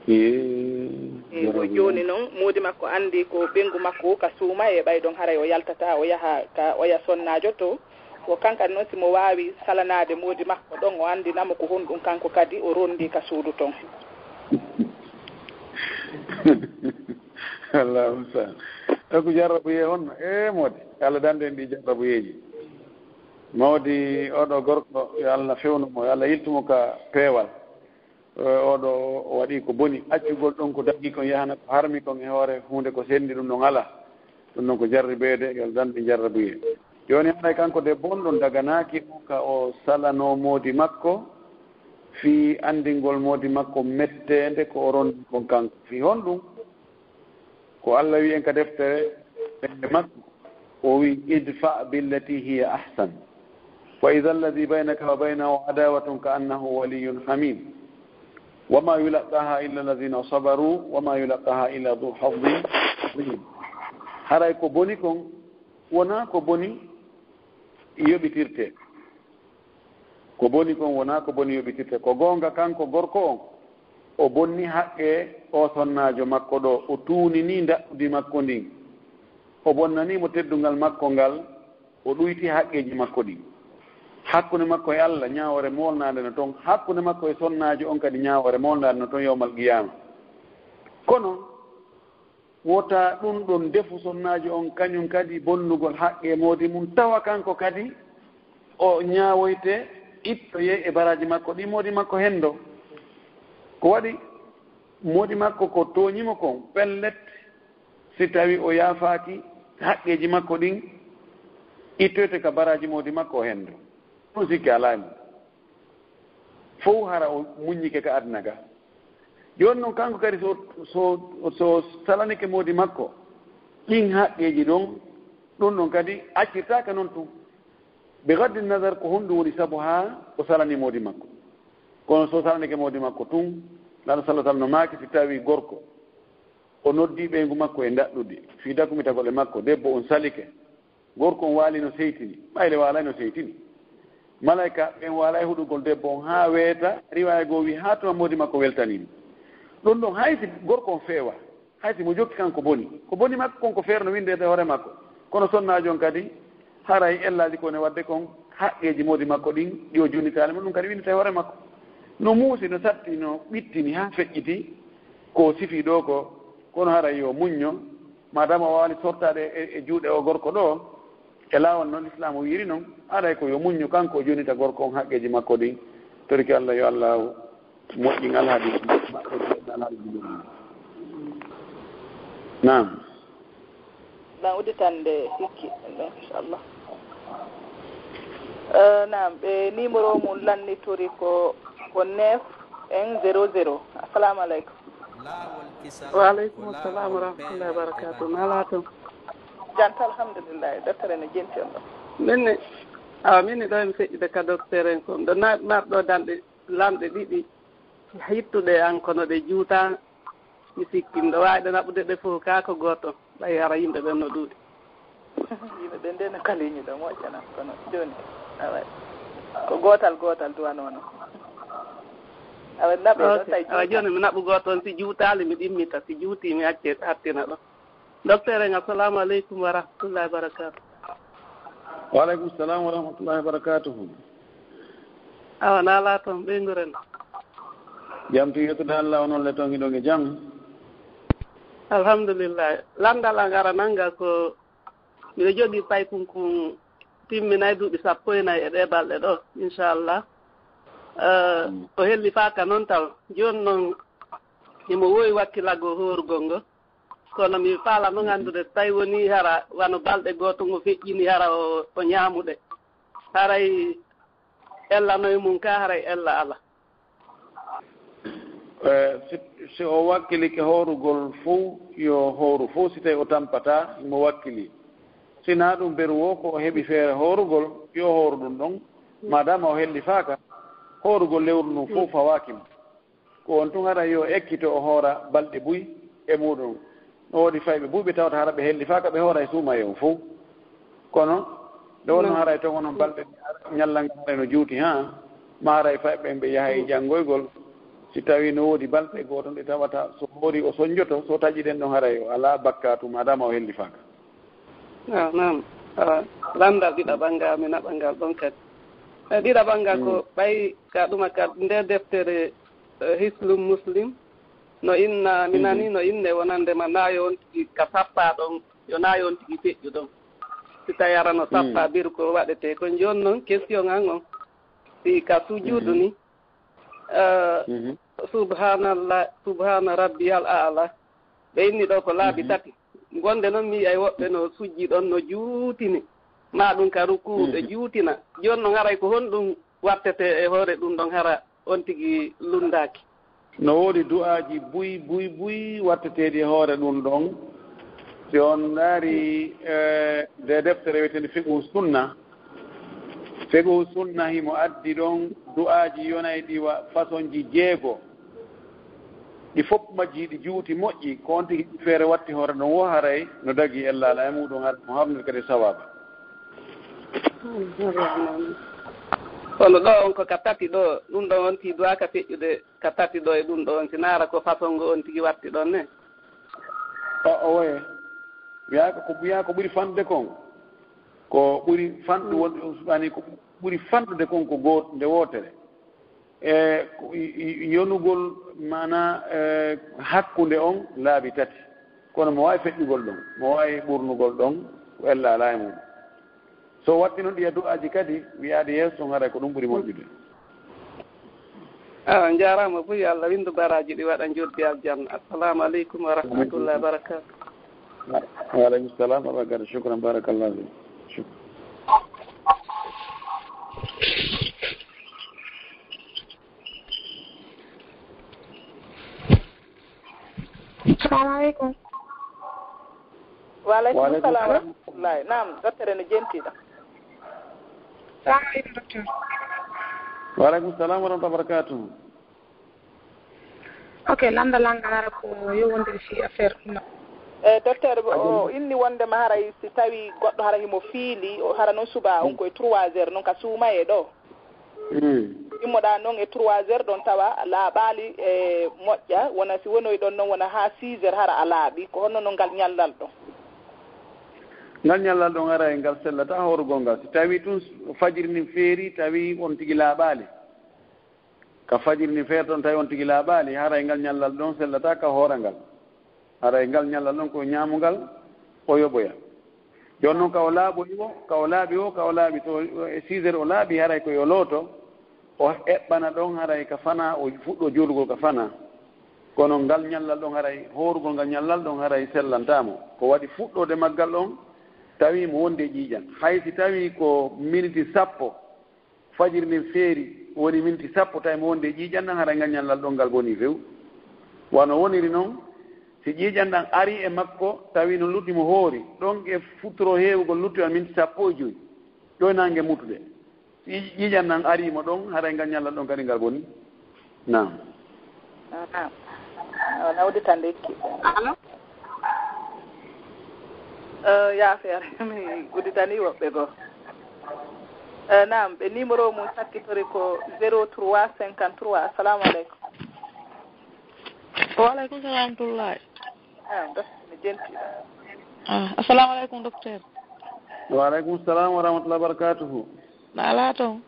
Ee, E, wo jarabi jooni on. Noon, moodi makko anndi ko ɓeyngu makko ka suuma, e ɓay ɗon haray o yaltataa, o yaha ka oya sonnaajo to. Wo kankadi noon, si mo waawi salanaade moodi makko ɗon, o anndina mo ko honɗum kanko kadi o ronndii ka suudu ton. Allahumma sal. E ko jarrabuyee honno? E moodi, Allah dande en ɗi jarrabuyeeji. Mawdi oɗo gorko, yo Allah fewnu mo, yo Allah yiltu mo ka peewal. E, oɗo o waɗi ko boni, accugol ɗon ko dagi kon, yahana ko harmi kon e hoore huunde ko senndi ɗum ɗon alaa. Ɗum ɗon ko jarribeede, yo Allah dande en jarrabuyee. Jooni haray kanko debbo on ɗon daganaaki mo ka o salanoo moodi makko, fii anndingol moodi makko metteende ko o ronndi kon kanko. Fii honɗum? Ko Allah wi'i en ka deftere ɓernde makko, o wi'i, "Idfa billati hiya ahsan. Fa idha alladhi baynaka wa baynahu adawatun ka annahu waliyyun hamim. Wa ma yulaqqaha illa alladhina sabaru, wa ma yulaqqaha illa dhu hazzin azim." Haray ko boni kon, wonaa ko boni yoɓitirte. Ko boni kon wonaa ko boni yoɓitirte. Ko goonga, kanko gorko on, o bonni haqqe o sonnaajo makko ɗo, o tuuninii ndaɗɗudi makko ndin. O bonnanii mo teddungal makko ngal, o ɗuyti haqqeeji makko ɗin. Hakkunde makko e Allah, ñaawoore moolnaande no ton. Hakkunde makko e sonnaajo on kadi, ñaawoore moolnaande no ton yawmal qiyaama. Kono, wota ɗum ɗon defu sonnaajo on kañum kadi bonnugol haqqe moodi mum, tawa kanko kadi o ñaawoyte, ittoyee e baraaji makko ɗi moodi makko hendo. Ko waɗi moodi makko ko tooñi mo kon, pellet, si tawi o yaafaaki, haqqeeji makko ɗin ittoyte ka baraaji moodi makko o hendo. Ɗum sikki alaa e mum. Fow hara o muññike ka aduna ga. Jooni noon, kanko kadi, so, so, so salanike moodi makko ɗin haqqeeji ɗon, ɗum ɗon kadi accirtaaka noon tun. Bi gaddi nazar, ko honɗum woni sabu haa o salani moodi makko? Kono so salanike moodi makko tun, Laamɗo sallallaahu alayhi wa sallam no maaki, si tawi gorko O noddi ɓeyngu makko e ndaɗɗudi fii dakumitagol e makko. Debbo on salike. Gorko on waali no seytini, ɓayle waalay no seytini. Malayka ɓen waalay huɗugol debbo on haa weeta, riwaaya goo wi'i haa tuma moodi makko weltanii mo. Ɗun ɗon hay si gorko on feewaa, hay si mo jokki kan ko boni, ko boni makko kon ko feere no winndee e hoore makko. Kono sonnaajo on kadi, haray ellaaji ko ne waɗde kon, haqqeeji moodi makko ɗin, ɗi o jonnitaali mo, ɗun kadi winnditay e hoore makko. No muusi, no satti, no ɓittini haa feƴƴiti, ko o sifii ɗoo ko, kono haray yo muñño, maadaama o waawaali sortaade e, e juuɗe oo gorko ɗoo, e laawol no Lislaam wiiri non, haray ko yo muñño kanko o jonnita gorko on haqqeeji makko ɗin, torike Allah yo Allaahu moƴƴin alhaali maɓɓe, alhaali ɗin. Naam. Ɗan udditande hikki, inchallah. Eh, naam, ɓe numéro mun lannitori ko, ko neuf un zéro zéro. Assalamu aleykum. Wa aleykum assalam wa rahmatullahi wa barakatuh. Nala to. Janta, alhamdulillah. Docteur en e jenti on ɗo. Min ne, awa, min ne ɗo en feƴƴude ka docteur en kon. Ɗo na-, marɗo danɗe, lanɗe ɗiɗi hittuɗe an kono ɗe juuta. Mi sikki, miɗo waawi ɗe naɓude ɗe fof, kaa ko gooto, ɓay hara yimɓe ɓen no ɗuuɗi. Yimɓe ɓen de no kaliñi ɗo moƴƴana, kono jooni, awa, ko gootal gootal duwanoo non. Awa, naɓe ɗo, ok, tawi awa, juuta. Jooni mi naɓu gooto on, si juutaali, mi ɗimmita, si juutii, mi acce, hattina ɗo. Docteur en, assalamu aleykum wa rahmatullahi wa barakatuh. Wa aleykum salam wa rahmatullahi wa barakatuhu. Awa, nala ton, ɓeynguren. Jam tigi, yettude Allah, onon le ton, hiɗon e jam? Alhamdulillah. Lanndal an aranal ngal ko miɗo jogii paykunkun timminay duuɓi sappo e nayi e ɗee balɗe ɗoo, inchallah. Eh, mm. O hellifaaka non taw. Jooni non, himo woowi wakkilagol hoorugol ngol. Kono mi faala non anndude, so tawi wonii hara wano balɗe gooto ngo feƴƴini, hara o, o ñaamuɗe. Haray ella no e mun ka, haray ella ala. Eh, si, si o wakkilike hoorugol fow, yo hooru fow, si tawi o tampataa, himo wakkili. Si naa ɗun beru woo, ko o heɓi feere hoorugol, yo hooru ɗun ɗon, maadaama o hellifaaka, hoorugol lewru ndun fow fawaaki mo. Ko on tun haray yo ekkito o hoora balɗe buy e muɗum. No woodi fayɓe buy ɓe tawata hara ɓe hellifaaka, ɓe hooray suumayee on fow. Kono nde wonno haray ton onon balɗe ñallal ngal haray no juuti, haa ma haray fayɓe ɓen ɓe yaha e janngoygol. Si tawii no woodi balɗe gooto ɗe tawata so hoori o sonjoto, so taƴi ɗen ɗon haray o alaa bakkaatu, maadaama o hellifaaka. Ah, naam. Ah, lanndal ɗiɗaɓal ngal, mi naɓa ngal ɗon kadi. Eh, ɗiɗaɓal ngal ko ɓay ka ɗuma ka nde deftere, eh, Hisnul Muslim, no inna, mi nani no inne wonande ma naayo on tigi ka sappaa ɗon, yo naayo on tigi feƴƴu ɗon. Si tawi hara no sappaa beru ko waɗetee kon. Jooni non, question an on, si ka sujuudu ni, Eh, subhanallah, subhana rabbiyal a'la. Ɓe inni ɗo ko laabi tati. Wonde noon mi yi'ay woɓɓe no sujji ɗon no juutini. Ma ɗum ka rukuu ɓe juutina. Jooni noon haray ko honɗum wattete e hoore ɗum ɗon hara on tigi lunndaaki? No woodi du'aaji buy, buy, buy watteteeɗi e hoore ɗum ɗon. Si on ndaari, eh, nde deftere wiyeteende Fiqhu Sunna, Fiqhu Sunna himo addi ɗon du'aaji yonayɗi wa fasonji jeego. Ɗi fof majji hiɗi juuti moƴƴi, ko on tigi feere watti hoore ɗon wo haray no dagi ellaala e muɗum, haray mo harnir kadi sawaaba. Kono ɗo on ko ka tati ɗo, ɗum ɗon on tigi duwaaka feƴƴude ka tati ɗo e ɗum ɗo on, si naara ko façon ngo on tigi watti ɗon ne? O, owoye. Wiyaa ko, ko, wiyaa ko ɓuri fanɗude kon. Ko ɓuri fanɗu wonde, yani ko ɓuri fanɗude kon ko goot-, nde wootere. E ko i-, i-, yonugol maanaa, e, hakkunde on laabi tati. Kono mo waawi feƴƴugol ɗon, mo waawi ɓurnugol ɗon, ko ella alaa e mum. So watti noon ɗi e du'aaji kadi, wiyaade yeeso tun haray ko ɗum ɓuri moƴƴude. Ah, njaaraama buy, yo Allah winndu baraaji ɗi waɗa njoɓdi aljanna. Assalamu aleykum wa rahmatullahi wa barakatuh. Wa aleykum salam wa barakatuh. Shukran, barakallahu fik. Shukran. Assalamu aleykum. Wa aleykum salam wa rahmatullahi. Naam, docteur no jentiɗo. Assalamu aleykum, docteur. Wa aleykum salam wa rahmatullahi wa barakatuh. Ok, lannda lanngal hara ko yowondiri fii affaire ɗum. E docteur, o inni wonde ma haray si tawi goɗɗo hara himo fiili, o hara noon suba on koye trois heures, noon ka suumayee ɗo. Immoɗaa noon e trois heures ɗon tawa laaɓaali e moƴƴa, wona si wonoyi ɗon noon wona haa six heures hara a laaɓi. Ko honno noon ngal ñallal ɗon? Ngal ñallal ɗon haray ngal sellataa hoorugol ngal. Si tawi tun fajiri ndin feeri, tawi on tigi laaɓaali. Ka fajiri ndin feeri ton tawi on tigi laaɓaali, haray ngal ñallal ɗon sellataa ka hoorangal. Haray ngal ñallal ɗon ko ñaamungal, o yoɓoya. Jooni noon ka o laaɓoyi o, ka o laaɓi o, ka o laaɓi to e six heures o laaɓi, haray ko yo looto, o eɓɓana ɗon, haray ka fanaa, o fuɗɗo juulugol ka fanaa. Kono ngal ñallal ɗon haray, hoorugol ngal ñallal ɗon haray sellantaa mo. Ko waɗi fuɗɗoode maggal ɗon, tawi mo wondi e ƴiiƴan. Hay si tawi ko miniti sappo, fajiri ndin feeri, woni minti sappo, tawi mo wondi e ƴiiƴan ɗan, haray ngal ñallal ɗon ngal bonii few. Wano woniri non, si ƴiiƴan ɗan arii e makko, tawi no lutti mo hoori, ɗon e futtoro heewugol lutti on minti sappo e joy, ɗo e naange mutude. Si ƴiiƴan ɗan arii mo ɗon, haray ngal ñallal ɗon kadi ngal bonii. Naam. Naam. Wona udditande ikki. Allo? Eh, yaafeere, mi udditanii woɓɓe goo. Eh, naam, ɓe numéro mum sakkitori ko zéro trois cinquante-trois. Assalamu aleykum. Wa aleykum salam wa rahmatullahi. Ah, mi jenti. Ah, assalamu aleykum, docteur. Wa aleykum salam wa rahmatullahi wa barakatuhu. Na alaa toon?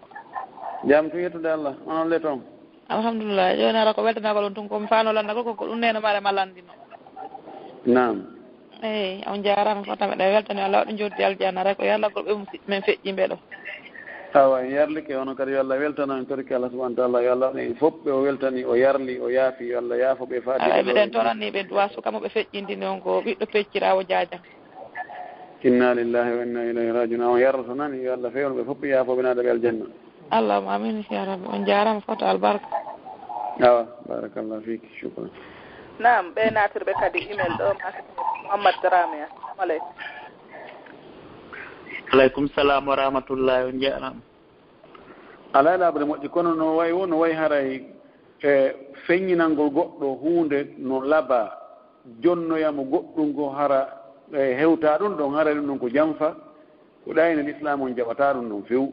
Jam tun, yettude Allah. Onon le toon? Alhamdulillah. Jooni hara ko weltanagol on tun, ko mi faano lanndagol ko, ko ɗum neene mare ma lanndino. Naam. Eey, on jaaraama fota, meɗen weltani Allah waɗu njoɗdi aljanna, hara ko yarlagol ɓe musiɓɓe men feƴƴiiɓe ɗo. Awa, en yarlike, onon kadi yo Allah weltano en, torki Allah subhanahu wa taala, yo Allah waɗu en fof ɓe o weltani, o yarli, o yaafi, yo Allah yaafo ɓe faati. Awa, meɗen torani ɓe duwa suka mo ɓe feƴƴindini on ko ɓiɗɗo pecciraawo Jaaja. Inna lillahi wa inna ilayhi rajiun. On yarloto nan, yo Allah fewnu ɓe fof, yaafo ɓe, naada ɓe aljanna. Allahumma amin ya rabbi. On jaaraama fota albarka. Awa, barakallahu fiki, shukran. Naam, ɓe naatirɓe kadi email ɗo, Muhammad Dramé. Assalamu aleykum. Aleykum salam wa rahmatullahi, on jaaraama. Alaa laaɓude moƴƴi, kono no wayi wo, no wayi haray e feññinangol goɗɗo huunde no labaa, jonnoya mo goɗɗum ngo hara e hewtaa ɗum ɗon, haray ɗum ɗon ko janfa, ko ɗayne Lislaam on jaɓataa ɗum ɗon few.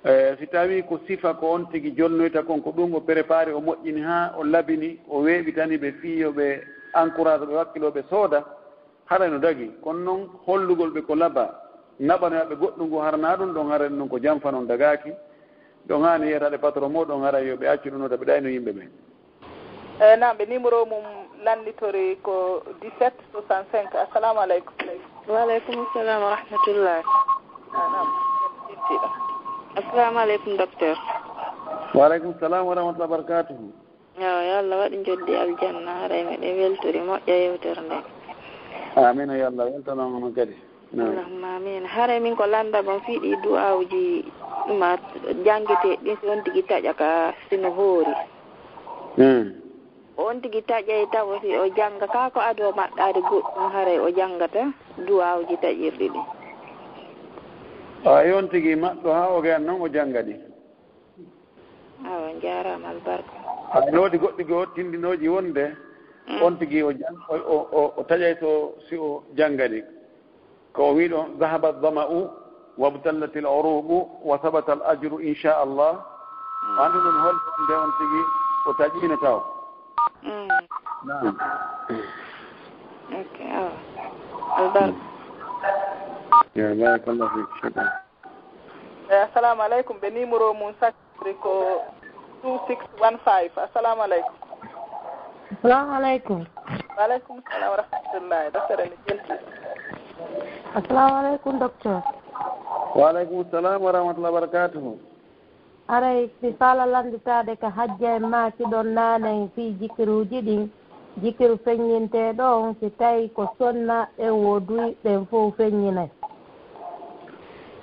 E, si tawii ko sifa ko on tigi jonnoyta kon, ko ɗum o préparé, o moƴƴini haa o labini, o weeɓitani ɓe fii yo ɓe encourage ɓe wakkiloo ɓe sooda, haray no dagi. Kono noon, hollugol ɓe ko labaa, naɓanoya ɓe goɗɗum ngu haranaa ɗum ɗon, haray ɗum ɗon ko janfa non dagaaki. Ɗon haani yiyataade patron mooɗon, haray yo ɓe accu ɗum ɗon, tawi ɗayno yimɓe ɓen. E, naam, ɓe numéro mum lannitori ko dix-sept soixante-cinq. Assalamu aleykum. Wa aleykum salam wa rahmatullah. A, naam. Assalamu aleykum, docteur. Wa aleykum salam wa rahmatullah wa barakatuhu. Yo, yo Allah waɗu njoɓdi aljanna, haray meɗen weltori moƴƴa yewtere nden. Amiin, yo Allah weltano on kadi. Naam. Allahumma amiin. Haray min ko lanndagol fii ɗii du'aawuji ma janngeteeɗi ɗin, si on tigi taƴa ka si no hoori. Hmm. On tigi taƴay tawa si o jannga ka ko adoo maɗɗaade goɗɗum, haray o janngata du'aawuji taƴirɗi ɗin. Ay, on tigi maɗɗo haa o gaya non o jannga ɗi. Awa, njaaraama albarka. Aɗa woodi goɗɗi goo tindinooji wonde Mm. on tigi o jan-, o, o, o, o taƴay to si o janngani. Ko o wiiɗo, "Zahaba zama'u, wabtallatil uruqu, wa sabata al ajru, insha Allah." Mm. Anndu ɗum holde wonde on tigi o taƴiino taw. Mm. Naam. Ok, awa. Albarka. Ya, barakallahu fik. Shukran. Eh, assalamu aleykum. Ɓe numéro mum sakri ko two six one five. Assalamu aleykum. Assalamu aleykum. Wa aleykum salam wa rahmatullahi. Docteur, mi jenti. Assalamu aleykum, docteur. Wa aleykum salam wa rahmatullahi wa barakatuhu. Aray, si faala lannditaade ka hajja en maaki ɗon naane fii jikiruuji ɗin, jikiru feññinteeɗo on, si tawi ko sonna en wo duhi ɓen fow feññinay?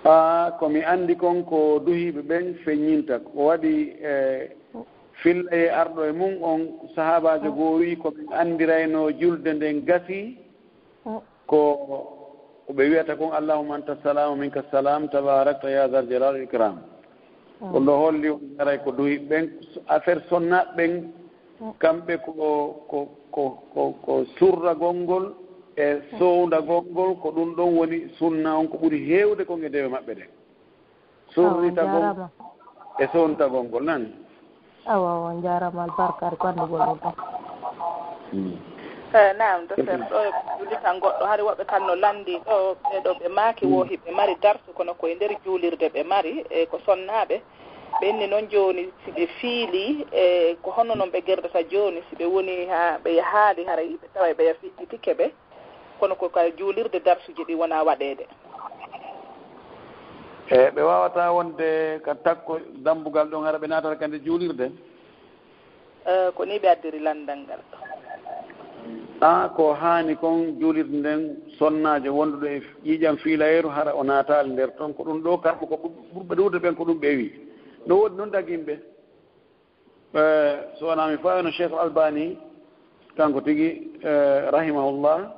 Aa, ko mi anndi kon ko duhiiɓe ɓen feññinta. Ko waɗi e filla e arɗo e mum on, sahaabaajo goo wi'i, ko min anndiraynoo julde nden gasii, ko ko ɓe wi'ata kon, "Allahumma anta salam, minka salam, tabarakta ya zal jalal wal ikram." Ko ɗo holli on haray ko duhi ɓen, affaire sonna ɓen, Kamɓe ko, ko, ko, ko, ko surragol ngol e sowndagol ngol, ko ɗum ɗon woni sunna on ko ɓuri heewde kon e dewe maɓɓe ɗen. Surritagol e sowntagol ngol, nani? Awa, awa, on njaaraama albarkaare ko anndugol ɗum tan. Eh, naam, docteur, ɗo e jullitan goɗɗo, hari woɓɓe kan no lanndi ɗo, ɓeeɗo ɓe maaki wo hiɓe mari darsu, kono ko e nder juulirde ɓe mari, e ko sonnaaɓe. Ɓe inni noon jooni, si ɓe fiilii, e ko honno noon ɓe gerdata jooni, si ɓe woni haa ɓe yahaali, haray ɓe taway ɓeya fiɗɗitike ɓe, kono ko ka juulirde darsuuji ɗi wona waɗeede. E ɓe waawataa wonde ka takko dambugal ɗon, hara ɓe naatata ka nde juulirde? Eh, ko nii ɓe addiri lanndal ngal. A, ko haani kon, juulirde nden, sonnaajo wonduɗo e ƴiiƴam fiilayeeru, hara o naataali nder ton. Ko ɗum ɗo, kamɓe ko ɓur-, ɓurɓe ɗuuɗude ɓen, ko ɗum ɓe wi'i. No woodi noon dagiiɓe. Eh, so wonaa mi faayino Cheikh Albani, kanko tigi, eh, rahimahullah,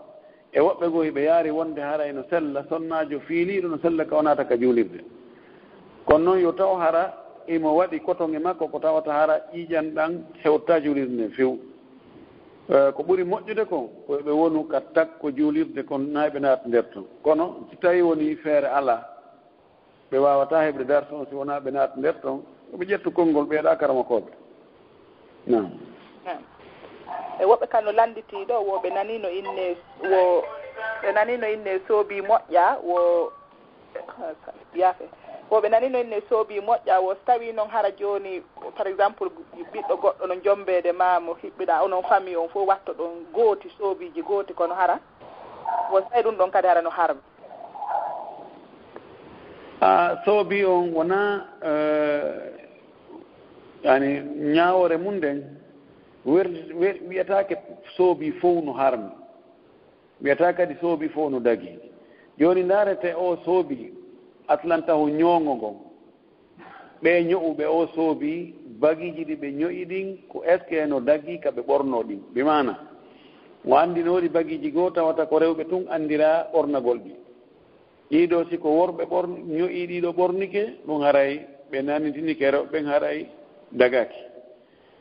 e woɓɓe goo hiɓe yaari wonde haray no sella, sonnaajo fiiliiɗo no sella ka o naata ka juulirde. Kono noon yo taw hara imo waɗi koton e makko ko tawata hara ƴiiƴan ɗan hewtaa juulirde nden few. Eh, ko ɓuri moƴƴude kon, ko ɓe wonu ka takko juulirde kon, naa ɓe naata nder ton. Kono si tawii woni feere alaa, ɓe waawataa heɓde darsu on si wonaa ɓe naata nder ton, ko ɓe ƴettu konngol ɓeeɗaa karamokooɓe. Naam. Naam. E woɓɓe kan no lannditi ɗo, wo ɓe nanii no inne, wo ɓe nanii no inne soobii moƴƴaa, wo, yaafe. Wo ɓe nanii no inne soobii moƴƴaa, wo so tawii noon hara jooni, par exemple, ɓiɗɗo goɗɗo no jommbeede ma mo hiɓɓiɗaa, onon famille on fof watto ɗon gooti, soobiiji gooti, kono hara wo so tawii ɗum ɗon kadi hara no harmi. A, soobii on wonaa, eh, yani, ñaawoore mum nden, wer-, wer-, wiyataake soobii fow no harmi, wiyataa kadi soobii fow no dagii. Jooni ndaarete o soobii Atlanta ho ñoongo ngon, ɓee ño'uɓe o soobii, bagiiji ɗi ɓe ño'i ɗin, ko est-ce que no dagii ka ɓe ɓornoo ɗin? Bi maana, mo anndi no woodi bagiiji goo tawata ko rewɓe tun anndiraa ɓornagol ɗi. Ɗii ɗoo, si ko worɓe ɓor-, ño'i ɗii ɗoo ɓornike, ɗum haray ɓe nannitinike rewɓe ɓen, haray dagaaki.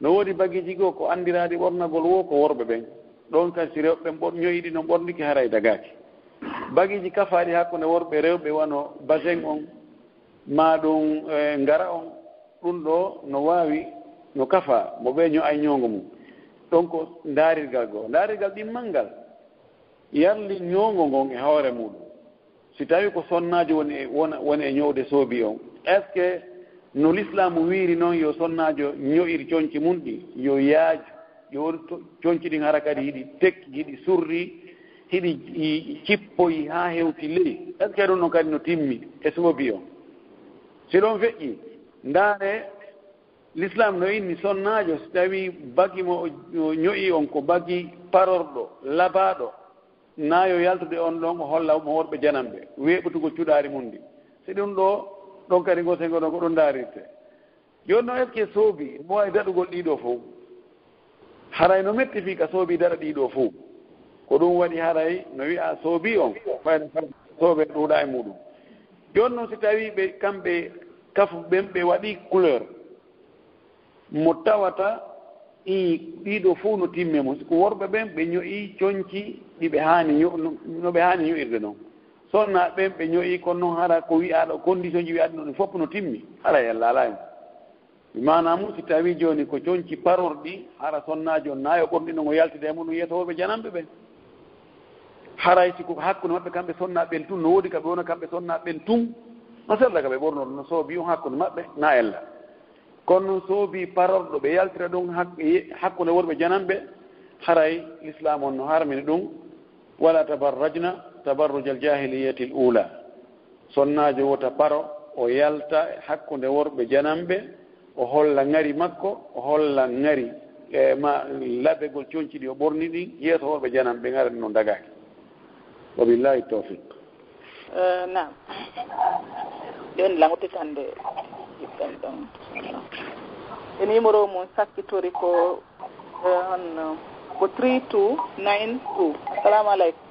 No woodi bagiiji goo ko anndiraaɗi ɓornagol woo ko worɓe ɓen. Ɗon kadi si rewɓe ɓen ɓor-, ño'i ɗi no ɓornike, haray dagaaki. Bagiiji kafaaɗi hakkunde worɓe e rewɓe wano basen on, maa ɗum, eh, ngara on, ɗum ɗoo no waawi, no kafaa, mo ɓe ño'ay ñoongo mum. Ɗon ko ndaarirgal goo. Ndaarirgal ɗimmal ngal, yarli ñoongo ngon e hoore muuɗum. Si tawii ko sonnaajo woni e, wona, woni e ño'ude soobii on, est-ce que no Lislaamu wiiri noon yo sonnaajo ño'ir conci mum ɗin, yo yaaju, yo waɗu to-, conci ɗin hara kadi hiɗi tekki, hiɗi surri, hiɗi i-, cippoyi haa hewti ley? Est-ce que ɗum ɗon kadi no timmi e soobii on? Si ɗon feƴƴii, ndaare, Lislaam no inni sonnaajo, si tawii bagi mo o, o ño'i on ko bagi parorɗo, labaaɗo, naa yo yaltude on ɗon, o holla mo worɓe jananɓe, weeɓutugol cuɗaari mum ndin. Si ɗum ɗoo, ɗon kadi ngoo senngo ɗon ko ɗum ndaarirtee. Jooni noon, est-ce que soobii mo waawi daɗugol ɗii ɗoo fow? Haray no metti fii ka soobii daɗa ɗii ɗoo fow. Ko ɗum waɗi haray no wi'aa soobii on, ɓayde soobee ɗuuɗaa e muuɗum. Jooni noon, si tawii ɓe, kamɓe kafu ɓen ɓe waɗii couleur, mo tawata i ɗii ɗoo fow no timme mo. Si ko worɓe ɓen, ɓe ño'i conci ɗi ɓe haani ño-, no, no ɓe haani ño'irde non. Sonnaaɓe ɓen, ɓe ño'i, kono non hara ko wi'aa ɗoo, condition ji wi'aaɗi non, ɗi fof no timmi, hara yalla alaa hen. Bi maanaa mum, si tawii jooni ko conci parorɗi, hara sonnaajo on naa yo ɓornu ɗi non o yaltida e muɗum yeeso worɓe jananɓe ɓen. Haray si ko hakkunde maɓɓe kamɓe sonnaaɓe ɓen tun, no woodi ka ɓe wona kamɓe sonnaaɓe ɓen tun, no sella ka ɓe ɓornoo ɗum, no soobii on hakkunde maɓɓe, naa ella. Kono non soobii parorɗo ɓe yaltira ɗum hak-, ye-, hakkunde worɓe jananɓe, haray Lislaam on no harmini ɗum, "Wala tabarrajna tabarrujal jahiliyatil ula." Sonnaajo wota paro, o yalta hakkunde worɓe jananɓe, o holla ŋari makko, o holla ŋari, e, ma labegol conci ɗi o ɓorni ɗin, yeeso worɓe jananɓe, ŋara ɗin non dagaaki. Wa billahi tawfiq. Eh, naam. Ɗen lan udditande ɓiɓɓen ɗon. E numéro mum sakkitori ko, eh, honno, ko three two nine two. Assalamu aleykum.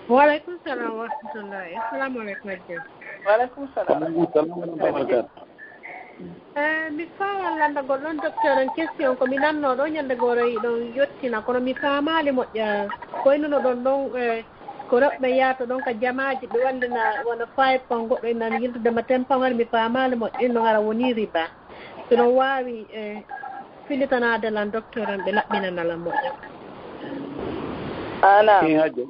Wa aleykum salam wa rahmatullahi. Assalamu aleykum, Adja. Wa aleykum salam. Wa aleykum salam wa rahmatullahi wa barakatuh. Eh, mi faala lanndagol ɗon, docteur, en question ko mi nannoo ɗo ñande gooro yiɗon yottina, kono mi faamaali moƴƴa. Ko innuno ɗon ɗon, eh, ko rewɓe yahata ɗon ka jamaaji, ɓe wallina wona five pound, goɗɗo innan yiltude ma ten pound, mi faamaali moƴƴa, ɗin ɗon ara woni riba. Si ɗon waawi, eh, filitanaade lan, docteur, en ɓe laɓɓinana lan moƴƴa. Ana. Hajja.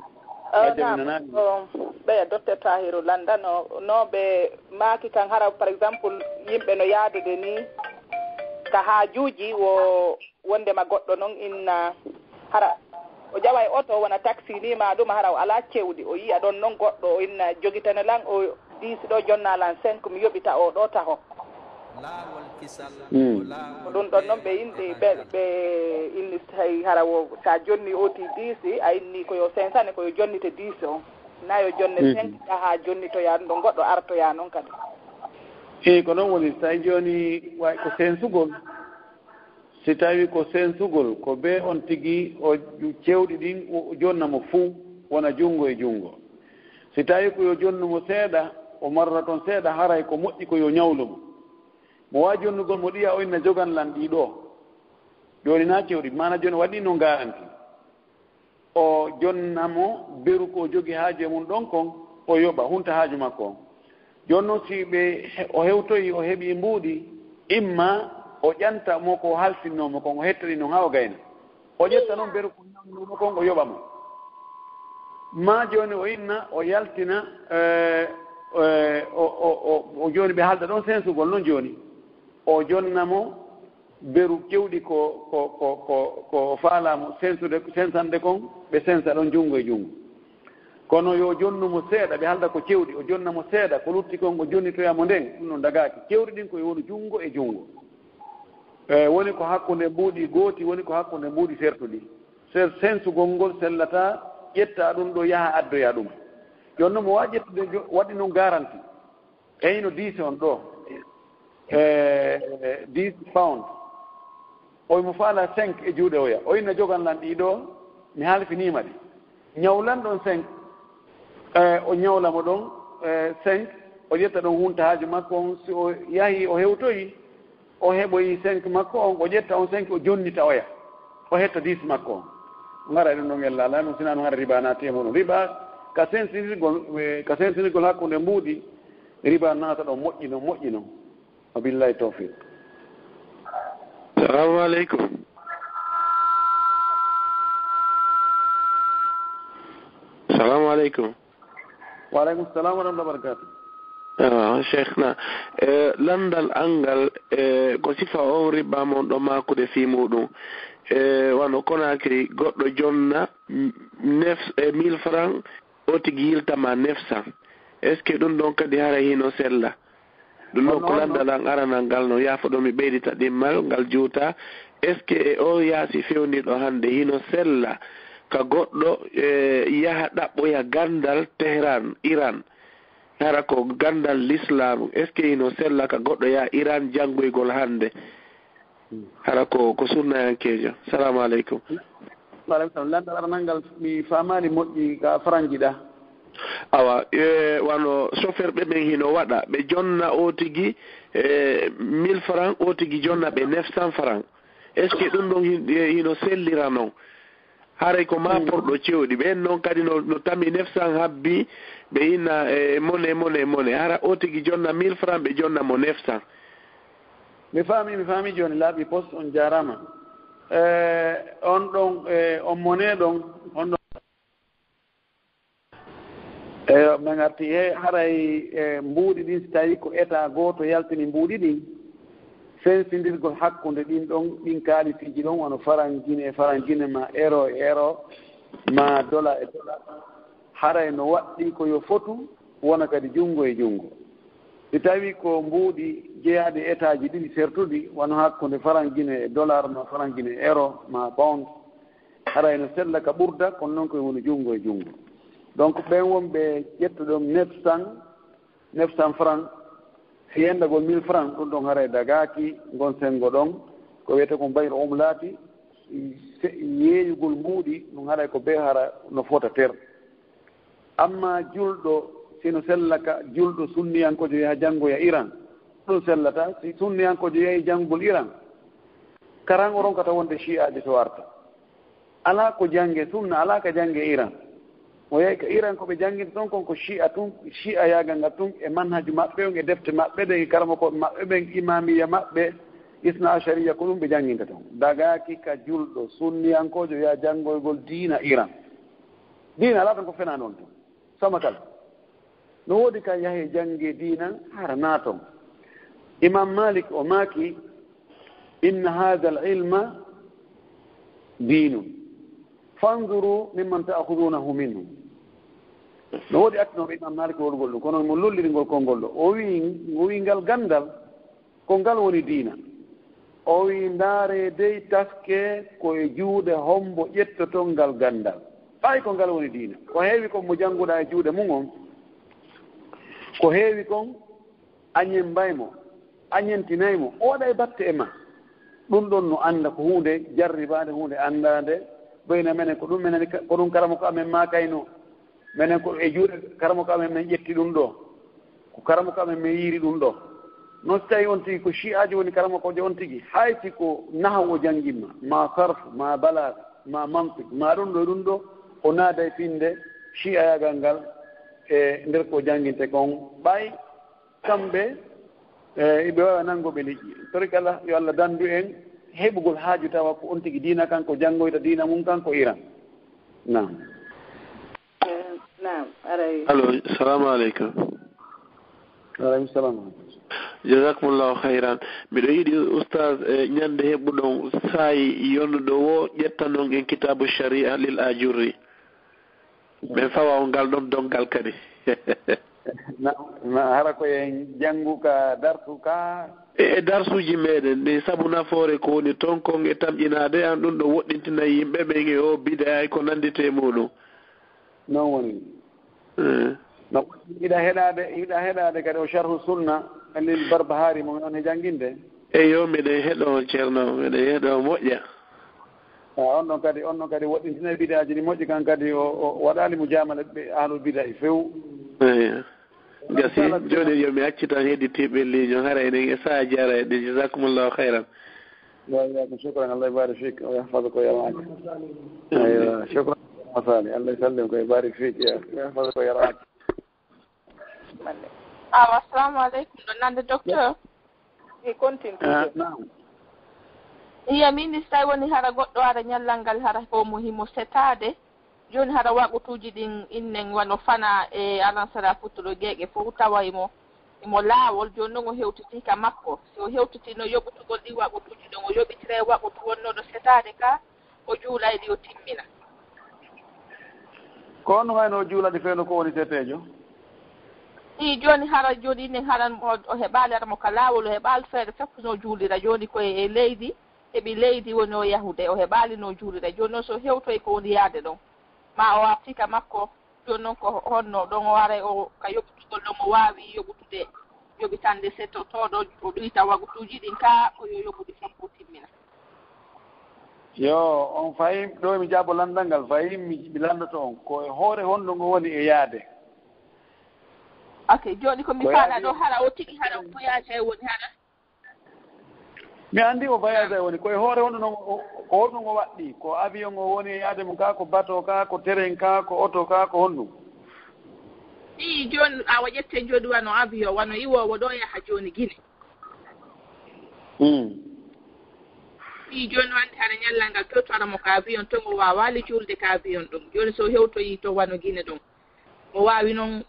Oh, Hajja naam. mi nanaani. Oh, ɓeya, docteur Tahiru Landa no, no ɓe maaki kan hara, par exemple, yimɓe no yaadude ni ka haajuuji wo wondema goɗɗo noon inna hara o ƴawa e oto wona taxi ni ma ɗum hara o alaa cewɗi, o yiya ɗon noon goɗɗo o inna jogitane lan o dix ɗo jonna lan cinq mi yoɓita o ɗo taho. Mm. Ko ɗum ɗon noon ɓe inni ɓe ɓe inni tawi hara wo sa jonni oti dix a inni ko yo cinq cent ne ko yo jonnite dix on na yo jonne Mhm. cinq ƴaha jonnitoya ɗum ɗon goɗɗo artoya noon kadi. Eyi, ko noon woni. So tawi jooni way ko sensugol, si tawi ko sensugol ko bee on tigi o cewɗi ɗin o jonna mo fuu wona junngo e junngo. Si tawi ko yo jonnu mo seeɗa, o marra toon seeɗa, haray ko moƴƴi ko yo ñawlu mo. Mo waawi jonnugol mo ɗiya o inna jogan lan ɗii ɗoo. Jooni na cewɗi maana jooni waɗi noon garanti. O jonna mo beru ko o jogi haaju e mum ɗon kon, o yoɓa hunta haaju makko on. Jooni noon si ɓe he- o hewtoyi o heɓi mbuuɗi, imma o ƴanta mo ko o halfinnoo mo kon, o hetta ɗi noon haa o gayna. O ƴetta noon beru ko ñawnoo mo kon, o yoɓa mo. Maa jooni o inna o yaltina, eh, eh, o, o, o, o jooni ɓe haalda ɗon sensugol noon jooni. O jonna mo beru kewɗi ko ko ko ko ko faalaa mo sensude sensande kon, ɓe sensa ɗon junngo e junngo. Kono yo jonnu mo seeɗa, ɓe haalda ko cewɗi, o jonna mo seeɗa, ko lutti kon o jonnitoya mo nden, ɗum ɗon dagaaki. Cewɗi ɗin ko yo wonu junngo e junngo. E woni ko hakkunde mbuuɗi gooti, woni ko hakkunde mbuuɗi sertuɗi. Ser- sensugol ngol sellataa, ƴetta ɗum ɗo yaha addoya ɗum. Jooni noon mo waawi ƴettude jo- waɗi noon garanti. Eyno dix on ɗo, e dix pound. Oy mo faala cinq e juuɗe oya. Oy no jogan lan ɗii ɗo, mi halfiniima ɗi. Ñawlan ɗon cinq, e o ñawla mo ɗon, e cinq, o ƴetta ɗon hunta haaju makko on. Si o yahi o hewtoyi, o heɓoyi cinq makko on, o ƴetta on cinq, o jonnita oya. O hetta dix makko on. Ngara e ɗum ɗon ella, alaa ɗum sinaa ɗum ngara riba naati e muɗum. Riba ka sensinirgol, e ka sensinirgol hakkunde mbuuɗi, riba naata ɗon moƴƴi non, moƴƴi non. Wa billahi tawfiq. Salamu aleykum. Salamu aleykum. Wa aleykum salam wa rahmatullahi wa barakatuh. Ah, Cheikhna, e, lanndal anngal, e, ko sifa on riba mon ɗo maakude fii muɗum. E, wano Konakiri, goɗɗo jonna, m-, nef, e, mille francs, o tigi yiltama neuf cents. Est-ce que ɗum ɗon kadi hara hino sella? Ɗum ɗon ko lanndal an aranal ngal no yaafo ɗo mi ɓeydita ɗimmal ngal juuta. Est-ce que e o yaasi fewnirɗo hannde hino sella ka goɗɗo, e, yaha ɗaɓɓoya ganndal Tehran, Iran? Hara ko ganndal lislaamu, est-ce que hino sella ka goɗɗo yaha Iran janngoygol hannde? Hara ko, ko sunnayankeejo. Salamu aleykum. Wa aleykum salam. Lanndal aranal ngal mi faamaali moƴƴi ka faranji ɗa. Awa, e, wano chauffeur ɓe ɓen hino waɗa, ɓe jonna o tigi, e, mille francs, o tigi jonna ɓe neuf cents francs. Est-ce que ɗum ɗon hin-, e, hino sellira non? Haray ko ma porɗo cewɗi. Ɓen non kadi no, no tami neuf cents habbi, ɓe inna, e, mone, mone, mone. Hara o tigi jonna mille francs, ɓe jonna mo neuf cents. Mi faami, mi faami jooni laaɓi pos, on jaaraama. E, on ɗon, e, on mone ɗon, on ɗon. Eyo, min arti he haray, e, mbuuɗi ɗin, si tawi ko état gooto yaltini mbuuɗi ɗin, sensindirgol hakkunde ɗin ɗon, ɗin kaalisiiji ɗon, wano faranjine e faranjine, ma euro e euro, ma dola e dola, haray no waɗɗii ko yo fotu wona kadi junngo e junngo. Si tawi ko mbuuɗi jeyaaɗi e état ji ɗiɗi sertuɗi, wano hakkunde faranjine e dollar, ma faranjine e euro, ma pound, haray no sella ka ɓurda, kono noon koye woni junngo e junngo. Donc, ɓen wonɓe ƴettuɗon neuf cents, neuf cents francs, si enɗagol mille francs, ɗum ɗon haray dagaaki, ngon senngo ɗon, ko wiyetee kon bay'ul umlaati, se-, yeeyugol mbuuɗi, ɗum haray ko bee hara no fota ter. Amma julɗo, si no sella ka julɗo sunniyankoojo yaha janngoya Iran, Ɗum sellata si sunniyankoojo yahi janngugol Iran, karan o ronkata wonde shi'aajo to arta. Alaa ko jannge sunna, alaa ka jannge Iran. O yahi ka Iran, ko ɓe jannginta toon kon ko shi'a tun, shi'a yaagal ngal tun, e manhaju maɓɓe on, e defte maɓɓe ɗen, e karamokooɓe maɓɓe ɓen, imaamiya maɓɓe, isna ashariya, ko ɗum ɓe jannginta toon. Dagaaki ka julɗo sunniyankoojo yaha janngoygol diina Iran. Diina alaa tan ko fenaande on tun. Sama kala. No woodi ka yahe jannge diina hara naaton. Imam Malik o maaki, "Inna hadha al-ilma dinun. Fanzuru mimman ta'khudunahu minhu." No woodi attinooɓe Imam Malik wolgol ɗum, kono mo lolliri ngol konngol ɗo. O wi'i, o wi'i ngal ganndal, ko ngal woni diina. O wi'i, "Ndaaree dey taske ko e juuɗe hombo ƴettoton ngal ganndal." Ɓay ko ngal woni diina. Ko heewi kon mo jannguɗaa e juuɗe mum on, ko heewi kon a ñemmbay mo, a ñentinay mo, o waɗay batte e ma. Ɗum ɗon no annda ko huunde jarribaande, huunde anndaande. Ɓeyna menen ko ɗum, menen ka-, ko ɗum karamoko amen maakayno. Menen ko e juuɗe karamoko amen men ƴetti ɗum ɗo. Ko karamoko amen men yiiri ɗum ɗo. Non si tawi on tigi ko shi'aajo woni karamokoojo on tigi, hay si ko nahawu o janngimma, ma sarf, ma balaaga, ma mantik, ma ɗum ɗo e ɗum ɗo, o naaday pinnde shi'ayaagal ngal e nder ko jannginte kon. Ɓay kamɓe, e, ɓe waawa nanngo ɓe liƴƴi. Torikala, yo Allah danndu en heɓugol haaju tawa ko on tigi diina kan, ko janngoyta diina mum kan ko Iran. Naam. Eh, naam, aray. Allo, salamu aleykum. Wa aleykum salam. Jazakumullahu khairan. Miɗo yiɗi, Oustaz, e ñande heɓuɗon saa'i yonnuɗo wo, ƴettanon en Kitabu Sharia lil Ajurri. Min fawa on ngal ɗon donngal kadi. Na, na hara ko en janngu ka darsu ka? E, e darsuuji meɗen ɗin, sabu nafoore ko woni toon kon e tamƴinaade an, ɗum ɗo woɗɗintina yimɓe ɓen e o bida e ko nannditee muɗum. Noon woni. Eh. No, hiɗa heɗaade, hiɗa heɗaade kadi o Sharhu Sunna lil Barbahari mo on e jannginde? Eyo, miɗen heɗo on, Ceerno, miɗen heɗo on moƴƴa. Ah, on ɗon kadi, on ɗon kadi woɗɗintinay bidaaji ɗi moƴƴi, kan kadi o, o waɗaali mo jaamale ɓe ahlul bida'i few. Eyo. Gasi, jooni yo mi acci tan heɗitiiɓe ligne, hara enen e sahaa jaara e ɗin. Jazakumullahu khairan. Wa iyyakum, shukran, Allah yubarik fik, wa yahfazuka wa yar'ak. Amin. Aywa, shukran, Masali, Allah yusallimka, wa yubarik fik, ya, wa yahfazuka wa yar'ak. Awa, assalamu aleykum, ɗo nande docteur. Mi continue. Ah, naam. Iya, min ni, so tawi woni hara goɗɗo ara ñallal ngal, hara homo himo setaade, jooni hara waqtuuji ɗin innen wano fana e alansara futuro geeƴe fof tawa imo, imo laawol, jooni noon o hewtitii ka makko. Si o hewtitii no yoɓutugol ɗi waqtuuji ɗon, o yoɓitira e waqtu wonnooɗo setaade ka, o juula e ɗi, o timmina. Ko honno wayno o juula ɗi fewndo ko woni seteejo? Ii, jooni hara, jooni innen hara o, o heɓaali hara mo ka laawol, o heɓaali feere fof no juulira. Jooni ko e leydi, heɓi leydi woni o yahude, o heɓaali no juulira. Jooni noon so hewtoyi ko woni yaade ɗon, ma o arti ka makko, jooni noon ko honno ɗon o aray o ka yoɓutugol ɗon o waawi yoɓutude, yoɓitande setotooɗo, o ɗuyta waqtuuji ɗin ka ko yo yoɓude fof o timmina. Yo, on fayim, ɗo mi jaabo lanndal ngal, fayim mi, mi lanndoto on. Ko e hoore honɗo ngo woni e yaade? Ok, jooni ko mi Ko faala yaade? Ɗo, hara o tigi, hara o voyage e woni hara? Mi anndi o voyage e woni. Ko e hoore honɗo no, o, ko honɗum o waɗɗi? Ko avion o woni e yaade mum ka, ko bateau ka, ko terrain ka, ko oto ka, ko honɗum? Ii, jooni awa ƴetten jooni wano avion, wano iwoowo ɗo yaha jooni Gine. Mm. Fii jooni o anndi hara ñallal ngal to, to ara mo ka avion to, o waawaali juulde ka avion ɗum. Jooni so hewtoyii to wano Gine ɗum, o waawi noon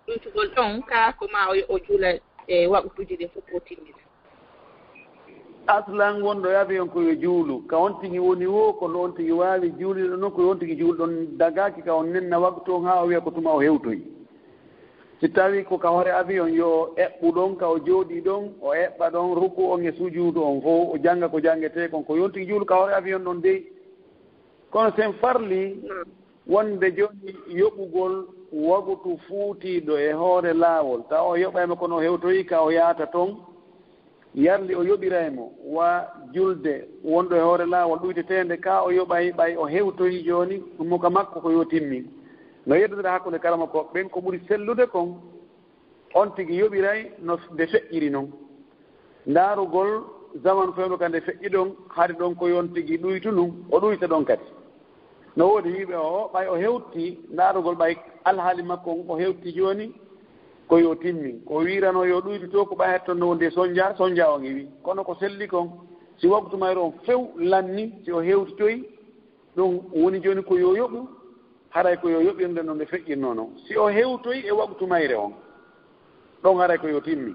ɗuytugol ɗon ka, ko ma o, o juula e waqtuuji ɗin fof o timmina. Aslan wonɗo e avion ko yo juulu, ka on tigi woni wo, kono on tigi waawi juulirde noon, ko yo on tigi juul ɗon, dagaaki ka on nenna waqtu on haa o wiya ko tuma o hewtoyi. Si tawii ko ka hoore avion, yo o eɓɓu ɗon, ka o jooɗii ɗon, o eɓɓa ɗon, ruku on e sujuudu on fof, o jannga ko janngetee kon, ko yo on tigi juulu ka hoore avion ɗon dey. Kono sen farli wonde jooni yoɓugol waqtu fuutiiɗo e hoore laawol, tawa o yoɓayma kono o hewtoyi ka o yaata ton, yarli o yoɓiray mo, wa julde wonɗo e hoore laawol ɗuyteteende ka o yoɓay ɓay o hewtoyi jooni, ɗum mo ka makko ko yo timmin. No yeddondira hakkunde karamokooɓe ɓen, ko ɓuri sellude kon, on tigi yoɓiray no nde feƴƴiri non. Ndaarugol zaman fewndo ka nde feƴƴi ɗon, hari ɗon ko yon tigi ɗuytu nun, o ɗuyta ɗon kadi. No woodi wiiɓe o, ɓay o hewti ndaarugol ɓay alhaali makko on, o hewti jooni, ko yo timmin. Ko wiirano yo ɗuytu to, ko ɓay hetton no wondi e sonja, sonja on iwi. Kono ko selli kon, si waktu mayre on few lanni, si o hewtitoy, ɗum woni jooni ko yo yoɓu, haray ko yo yoɓirde no nde feƴƴirnoo non. Si o hewtoy e waktu mayre on, ɗon haray ko yo timmi.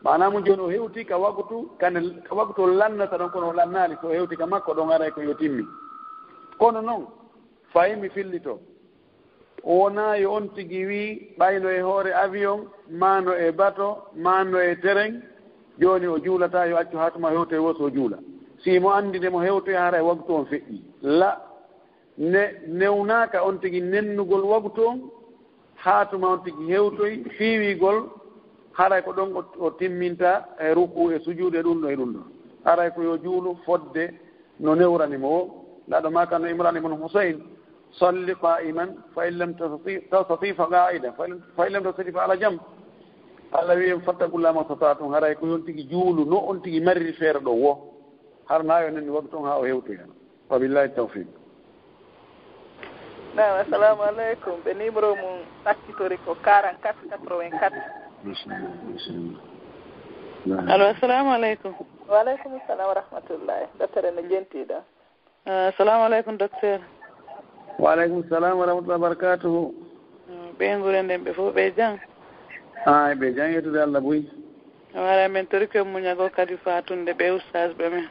Maanaa mum jooni o hewti ka waktu, ka nde, ka waktu o lannata ɗon, kono o lannaali. Si o hewti ka makko ɗon, haray ko yo timmi. Kono non, fay mi fillito. Wonaa yo on tigi wii, ɓay no e hoore avion, maa no e bato, maa no e terrain, jooni o juulataa, yo accu haa tuma hewtoy woo si o juula. Si mo anndi nde mo hewtoy, haray waktu on feƴƴi. La, ne, newnaaka on tigi nennugol waktu on, haa tuma on tigi hewtoy, fiiwigol, haray ko ɗon o, o timminta e ruku e sujuudu e ɗum ɗo e ɗum ɗo. Haray ko yo juulu fodde no newrani mo woo. Laaɗo maaka no Imran ibn Husayn, "Salli qaa'iman, fa in lam tastati, tastati fa qaa'idan, fa in, fa in lam tastati fa ala janb." Allah wi'i en, "Fattaqullaha mastata'tum." Haray ko yo on tigi juulu no on tigi mariri feere ɗo woo. Har naa yo nenni waktu on haa o hewtoya. Wa billahi tawfiq. Naam, assalamu aleykum. Ɓe numéro mum sakkitori ko quarante-quatre quatre-vingt-quatre. Allo, assalamu aleykum. Wa aleykum salam wa rahmatullahi. Docteur, no jentiɗo? Ah, assalamu aleykum, docteur. Wa aleykum salam wa rahmatullahi wa barakatuhu. Mm, ɓe ngure nden ɓe fof ɓe jam? Ay, ɓe jam, yettude Allah buy. Wara men tori ko muñagol kadi fatunde ɓe ustaas ɓe men.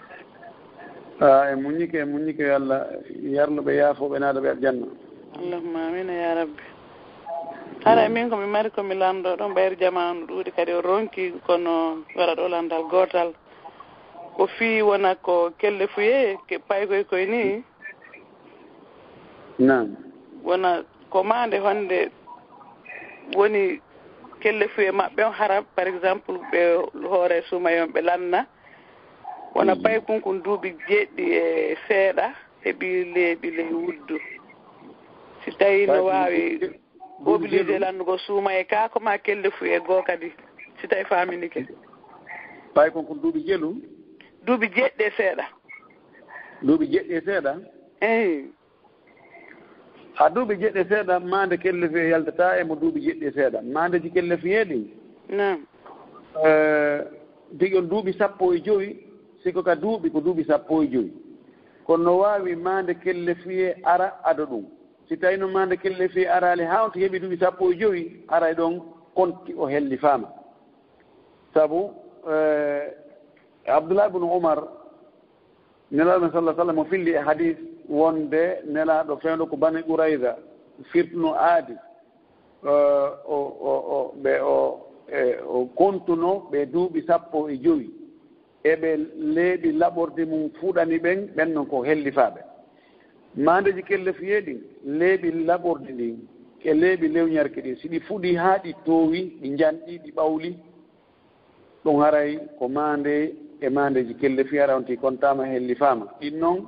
Ah, e muññike, e muññike, yo Allah yarlu ɓe, yaafo ɓe, naada ɓe aljanna. Allahumma amina ya rabbi. Hara min ko mi mari ko mi lanndo ɗon ɓayri jamaanu ɗuuɗi kadi o ronki kono wara ɗo lanndal gootal. Ko fii wona ko kelle fuye, ke paykoy koy ni. Naam. Wona ko maande honde woni kelle fuye maɓɓe on hara, par exemple, ɓe hoore suumaye on ɓe lanna. Wona Mhm. paykunkun duuɓi jeeɗiɗi e seeɗa, heɓi leeɓi ley wuddu. Si tawi no Paykunkun waawi duuɓi jeeɗiɗi. Obligé lanndugol suumaye ka, ko ma kelle fuye goo kadi, si tawi faaminike. Paykunkun duuɓi jelu? Duuɓi jeeɗiɗi e seeɗa. Duuɓi jeeɗiɗi e seeɗa? Eey. Ha duuɓi jeeɗiɗi e seeɗa, maande kelle fuye yaltataa e mo duuɓi jeeɗiɗi e seeɗa. Maandeeji kelle fuye ɗin? Naam. Eh, tigi on duuɓi sappo e jowi, si ko ka duuɓi, ko duuɓi sappo e jowi. Kono no waawi maande kelle fuye ara ado ɗum. Si tawi no maande kelle fuye araali haa on tigi heɓi duuɓi sappo e jowi, aray ɗon konti o hellifaama. Sabu, eh, Abdullah ibn Umar, Nelaaɗo men sallallahu alaihi wasallam o filli e hadis wonde Nelaaɗo fewndo ko Bani Qurayza firtuno aadi, eh, o, o, o, ɓe o, e, o kontuno ɓe duuɓi sappo e jowi. E ɓe leeɓi laɓordi mum fuɗani ɓen, ɓen non ko hellifaaɓe. Maandeeji kelle fuye ɗin, leeɓi laɓordi ndin, e leeɓi lewñarki ɗin, si ɗi fuɗi haa ɗi toowi, ɗi njanɗi, ɗi ɓawli, ɗum haray ko maande e maandeeji kelle fuye, haray on tigi kontaama, hellifaama. Ɗin non,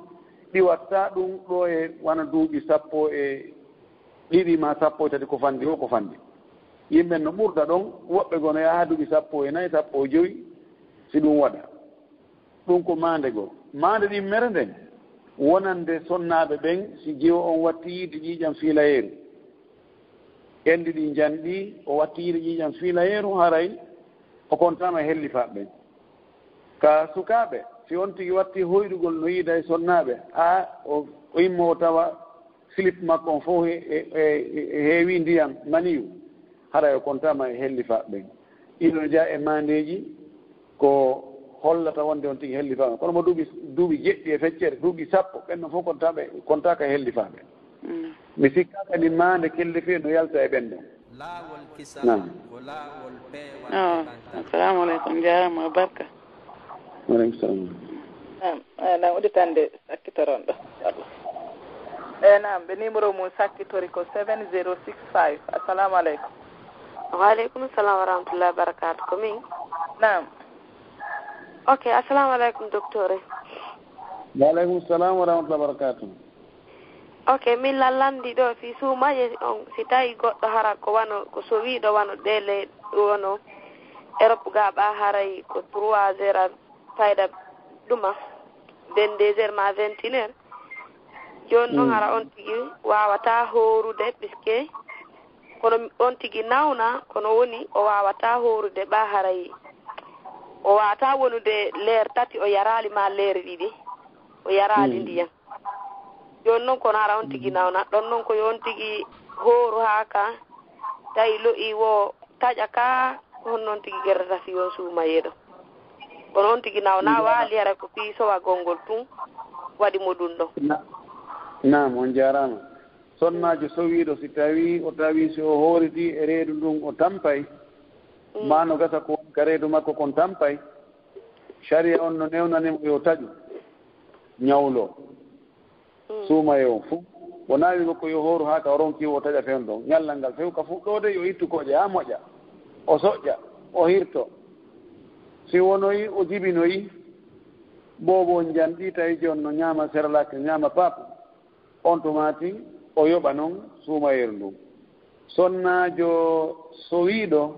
ɗi watta ɗum ɗo e wano duuɓi sappo e ɗiɗi maa sappo e tati ko fanɗi o ko fanɗi. Yimɓe no ɓurda ɗon, woɓɓe goo no yaha duuɓi sappo e nayi, sappo e jowi, si ɗum waɗa. Ɗum ko maande goo. Maande ɗin mere nden, wonande sonnaaɓe ɓen, si jiwo on watti yiide ƴiiƴam fiilayeeru. Enɗi ɗi njanɗi, o watti yiide ƴiiƴam fiilayeeru, haray o kontaama e hellifaaɓe ɓen. Ka sukaaɓe, si on tigi watti hoyɗugol no yiida e sonnaaɓe, haa o, o immo o tawa slip makko on fof he, he, he, he heewi ndiyam maniyu, haray o kontaama e hellifaaɓe ɓen. Ino jeyaa e maandeeji ko hollata wonde on tigi hellifaama. Kono mo duuɓi, duuɓi jeɗɗi e feccere, duuɓi sappo, ɓen non fof kontaɓe, kontaaka e hellifaaɓe. Mm. Mi sikkaa kadi maande kelle fuye no yalta e ɓen ɗon. Laawol kisa Naam. Ko laawol peewal Oh, e ɓantal. Assalamu aleykum, jaaraama, barka. Wa aleykum salam. Naam, eh, naam, udditande sakkitoron ɗo, inchallah. Eh, naam, ɓe numéro mum sakkitori ko seven zero six five. Assalamu aleykum. Wa aleykum salam wa rahmatullahi wa barakatuh. Ko min? Naam. Ok, assalamu aleykum, docteur. Wa aleykum salam wa rahmatullahi wa barakatuh. Ok, min lalandi ɗo, si suumaye on, si tawi goɗɗo hara ko wano, ko sowiiɗo wano ɗele, wano Europe ga ɓa haray ko trois heures a fayda ɗuma, vingt-deux heures ma vingt et une heures. Jooni noon hara on tigi waawataa hoorude, puisque kono on tigi nawna, kono woni o waawataa hoorude ɓa haray o waawataa wonude leer tati o yaraali ma leer ɗiɗi, o yaraali ndiyam. Jooni noon kono hara on tigi nawna, ɗon noon ko yo on tigi hooru haa ka tawi lo'i wo taƴa ka, ko honno on tigi gerdata si on suumayee ɗo. Kono on tigi nawna waali hara ko fii sowagol ngol tun waɗi mo ɗum ɗon. Na-, naam, on jaaraama. Sonnaajo sowiiɗo, si tawii o tawii si o hooritii e reedu ndun o tampay, maa no gasa ko woni ka reedu makko kon tampay, sariya on no newnani mo yo taƴu, ñawloo, suumayee on fow. Wonaa wi'ugo ko yo hooru haa ka o ronki o taƴa fewndo ɗon. Ñallal ngal few ka fuɗɗoode yo ittu kooƴe haa moƴƴa, o soƴƴa, o hirto. Si wonoyi o jibinoyi, boobo on janɗi tawi jooni no ñaama serelak, ñaama pap, on tumaati o yoɓa noon suumayeeru ndun. Sonnaajo sowiiɗo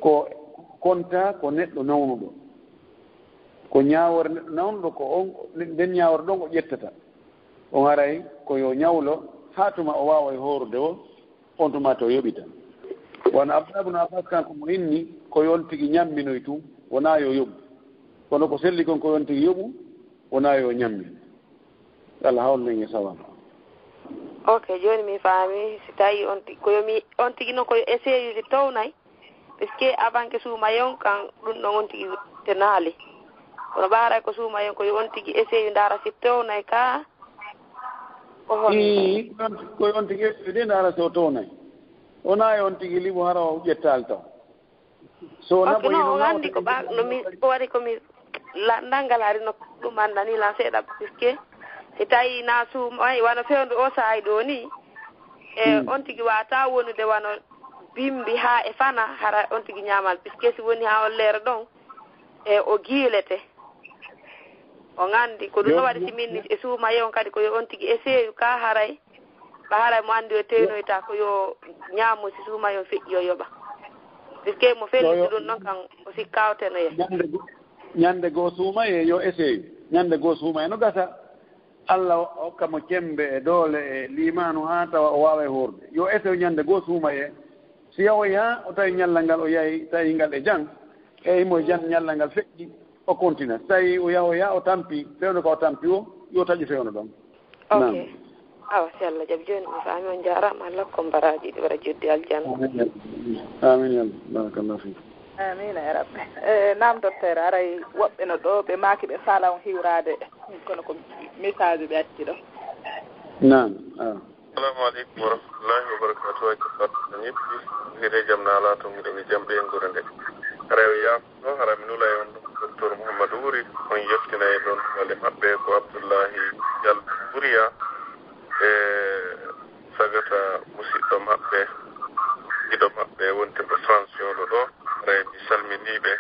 ko konta ko neɗɗo nawnuɗo. Ko ñaawoore neɗɗo nawnuɗo ko on, nden ñaawoore ɗon o ƴettata. On haray ko yo ñawlo haa tuma o waawa e hoorude o, on tumaati o yoɓita. Wano Abdullah ibn Abbas kanko mo inni, ko yo on tigi ñamminoy tun, wonaa yo yoɓu. Kono ko selli kon ko yo on tigi yoɓu, wonaa yo ñammin. Allah hawlnen e sawaba. Ok, jooni mi faami. Si tawi on ti-, ko yo mi, on tigi noon ko yo essaye si townay, puisque avant que suumayee on kan ɗum ɗon on tigi tenaali. Kono ɓaaray ko suumayee on ko yo on tigi essaye ndaara si townay ka, ko honno? Ii, ko on, ko yo on tigi essaye de ndaara si o townay. Wonaa yo on tigi liɓu hara o ƴettaali taw. So ok, naɓoyi no, no on anndi ko ɓa-, no mi, ko waɗi ko mi la-, nanngal hari no ɗum anndani lan seeɗa, puisque si tawi na suumay wano fewndo o saayi ɗo ni, e on tigi waata wonude wano bimbi haa e fana, hara on tigi ñaamal, puisque si woni haa on leere ɗon, e o giilete. On anndi ko ɗum no waɗi si min e suumayee on kadi ko yo on tigi essaye ka haray. Ɓa haray mo anndi o tewnoyta ko yo ñaamo si suumayee on feƴƴi o yoɓa. Puisque mo felliti ɗum ɗon kan o sikkawtenoye. Ñande go-, ñande goo suumayee yo essaye. Ñande goo suumayee no gasa. Allah o-, okka mo cembe e doole e liimaanu haa tawa o waaway hoorde. Yo essaye ñande goo suumayee. Si yahoy haa o tawi ñallal ngal o yahi, tawi ngal e jam. E imo e jam ñallal ngal feƴƴi. O kontina. So tawi o yahoya, o tampi, fewndo ko o tampi o, yo taƴu fewndo ɗon. Ok. Naam. Awa, si Allah jaɓi jooni mi faami, on jaaraama, Allah ko mbaraaji ɗi wara joddi aljanna. Amin. Amin, ya Allah. Barakallahu fiik. Amin, ya Rabbi. Eh, naam, docteur, aray woɓɓe no ɗo, ɓe maaki ɓe faala on hiwraade, kono ko message ɓe acci ɗo. Naam, awa. Assalamu aleykum wa rahmatullahi wa barakatuh. Haji Fatou Sani, hiɗe jam na ala toon, hiɗe mi jam ɓe ngure nde. Rewe yaafo, hara mi nula e on ɗon, Docteur Mouhamadou Wuri, on yeftina e ɗon wale maɓɓe ko Abdoullahi Diallo Buriya, e sagata musidɗo maɓɓe, giɗo maɓɓe wonte ko France yolo ɗo. Hara mi salmini ɓe,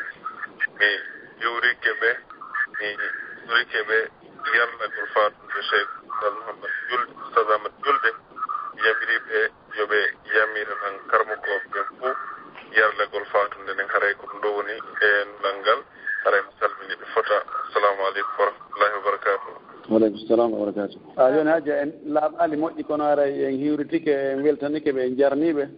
mi juurike ɓe, mi juurike ɓe, yarlagol faatunde Cheikh Oustaz Mouhammad Julde, Oustaz Ahmad Julde, yamiri ɓe yo ɓe yamira nan karmokooɓe ɓen fof yarlagol faatunde nden. Haray ko ɗum ɗo woni e nulal ngal. Haray mi salmini ɓe fota. Assalamu aleykum wa rahmatullahi wa barakatuh. Wa aleykum salam wa barakatuh. A, jooni Hajja, en laaɓaali moƴƴi, kono haray en hiwritike, en weltanike ɓe, en jarnii ɓe.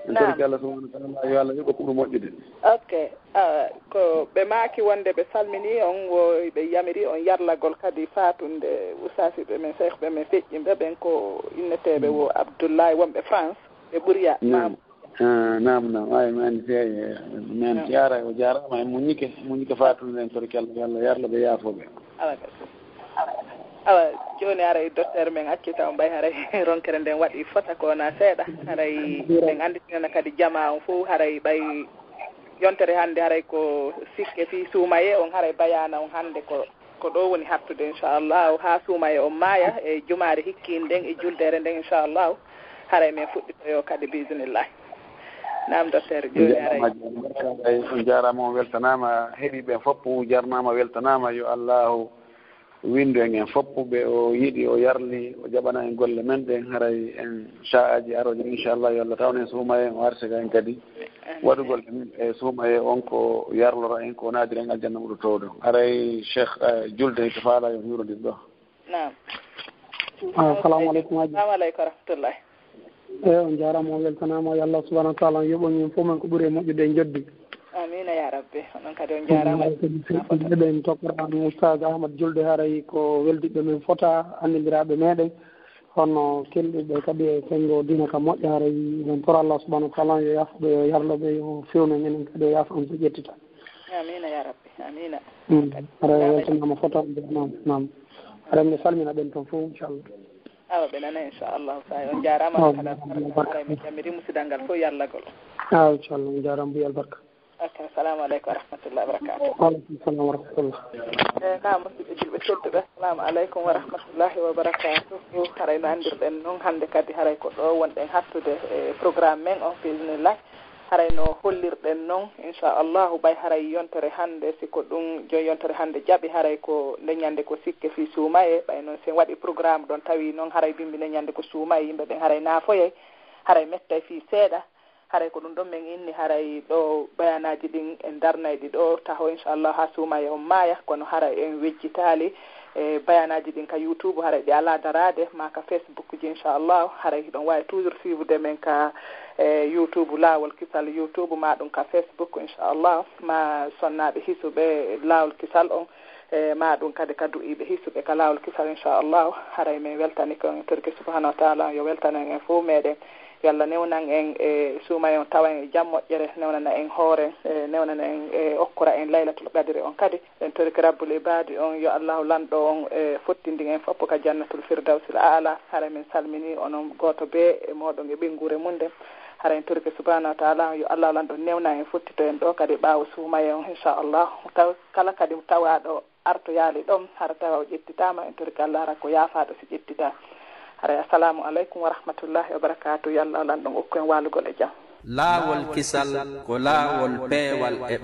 En torike Allah subhanahu wa taala, yo Allah yoɓ ɓe ko ɓuri moƴƴude. Ok. Ah, ko ɓe maaki wonde ɓe salmini on, wo ɓe yamiri on yarlagol kadi faatunde ustaasiɓe men, seykhɓe men feƴƴinɓe ɓen, ko inneteeɓe wo Abdullahi wonɓe France, ɓe Ɓuriya. Naam. Ah, naam, naam. Ay, mi anndi feewi, mi anndi. Naam. Yaara, o jaaraama, en muññike, muññike faatunde en, torike Allah, yo Allah yarlo ɓe, yaafo ɓe. Ala ka. Awa, jooni haray docteur men acci taw mbay haray ronkere nden waɗi fota ko wona seeɗa. Haray en annditinana kadi jamaa on fof, haray ɓay yontere hannde haray ko sikke fii suumayee on, haray bayaana on hannde ko, ko ɗo woni hattude inchallahu, haa suumayee on maaya e jumaare hikkiinde nden e juldeere nden inchallahu, haray men fuɗɗitoyo kadi biisinillahi. Naam docteur, jooni haray. On jaaraama, on weltanaama, heɗiiɓe ɓen fof jarnaama, weltanaama, yo Allahu winndu en en fof ɓe o yiɗi, o yarli, o jaɓana en golle men ɗen, haray en sa'aaji arooji, inchallah, yo Allah tawnu en suumaye, o arsika en kadi waɗugol en e suumaye on ko yarlora en, ko naadira en aljanna ɓurɗo toowɗo. Haray Cheikh, eh, julde to faala yo hiwrondir ɗo. Naam. Assalamu aleykum, Haji. Assalamu aleykum wa rahmatullahi. Eyi, on njaaraama, on weltanaama. Yo Allah subhanahu wa taala yoɓan en fof men ko ɓuri e moƴƴude e njoɓdi. Amiina ya rabbi. Onon kadi on njaaraama. Eɗen tokora Oustaz Ahmad Julde, haray ko weldiɓɓe men fota, anndindiraaɓe meɗen. Hono kelɗiɓe kadi e senngo diina ka moƴƴa, haray eɗen tora Allah subhanahu wa taala yo yaafo ɓe, yo yarlo ɓe, yo fewnu en enen kadi, o yaafa en ko ƴettita. Amiina ya rabbi. Amiina. Mm. Haray weltanaama fota, naam, naam. Haray mi salmina ɓen toon fof, inchallah. Awa, ɓe nana, inchallah. Sa on njaaraama. Awa, kala, awa, awa, haray mi jammiri musidal ngal fof yallagol. Awa, inchallah, on njaaraama, mbiy albarka. Ok, assalamu aleykum wa rahmatullahi wa barakatuh. Wa aleykum salam wa rahmatullah. E ka musidɓe julɓe tedduɓe, assalamu aleykum wa rahmatullahi wa barakatuh. Haray no anndirɗen noon, hannde kadi haray ko ɗo wonɗen hattude e programme men on, biiznillah. Haray no hollirɗen noon, inchallahu, ɓay haray yontere hannde, si ko ɗum jooni yontere hannde jaɓi, haray ko nde ñannde ko sikke fii suumaye, ɓay noon si en waɗi programme ɗon tawi noon haray bimbi nde ñannde ko suumaye, yimɓe ɓen haray naafoyay, haray mettay fii seeɗa. Haray ko ɗum ɗon men inni, haray ɗo bayanaaji ɗin en darnay ɗi ɗo taho, inchallah, haa suumaye on maaya, kono haray en wejjitaali e bayanaaji ɗin ka YouTube, haray ɗi alaa daraade, maa ka Facebook ji, inchallah. Haray hiɗon waawi toujours suivre men ka, e, YouTube, Laawol Kisal YouTube, maa ɗum ka Facebook, inchallah, maa sonnaaɓe hisuɓe Laawol Kisal on, e, maa ɗum kadi ka du'iiɓe hisuɓe ka Laawol Kisal, inchallah. Haray men weltani kon, en torike subhanahu wa taala yo weltano en fof meɗen. Yo Allah newnan en e suumaye on, tawa en e jam moƴƴere, newnana en hoore, e newnana en, e okkora en Laylatul Qadri on kadi. En torike Rabbul Ibaadi on, yo Allahu lanɗo on, e fottindin en fof ka Jannatul Firdawsil Aala. Haray men salmini onon gooto bee e mooɗon e ɓeynguure mum nden. Haray en torike subhanahu wa taala, yo Allahu lanɗo newnan en, fottito en ɗo kadi ɓaawo suumaye on, inchallah. Taw kala kadi tawaaɗo artoyaali ɗon, hara tawa o ƴettitaama, en torike Allah, hara ko yaafaaɗo si ƴettitaa. Haray, assalamu aleykum wa rahmatullahi wa barakatuh. Yo Allah lanɗo on okku en waalugol e jam. Laawol Kisal ko laawol peewal e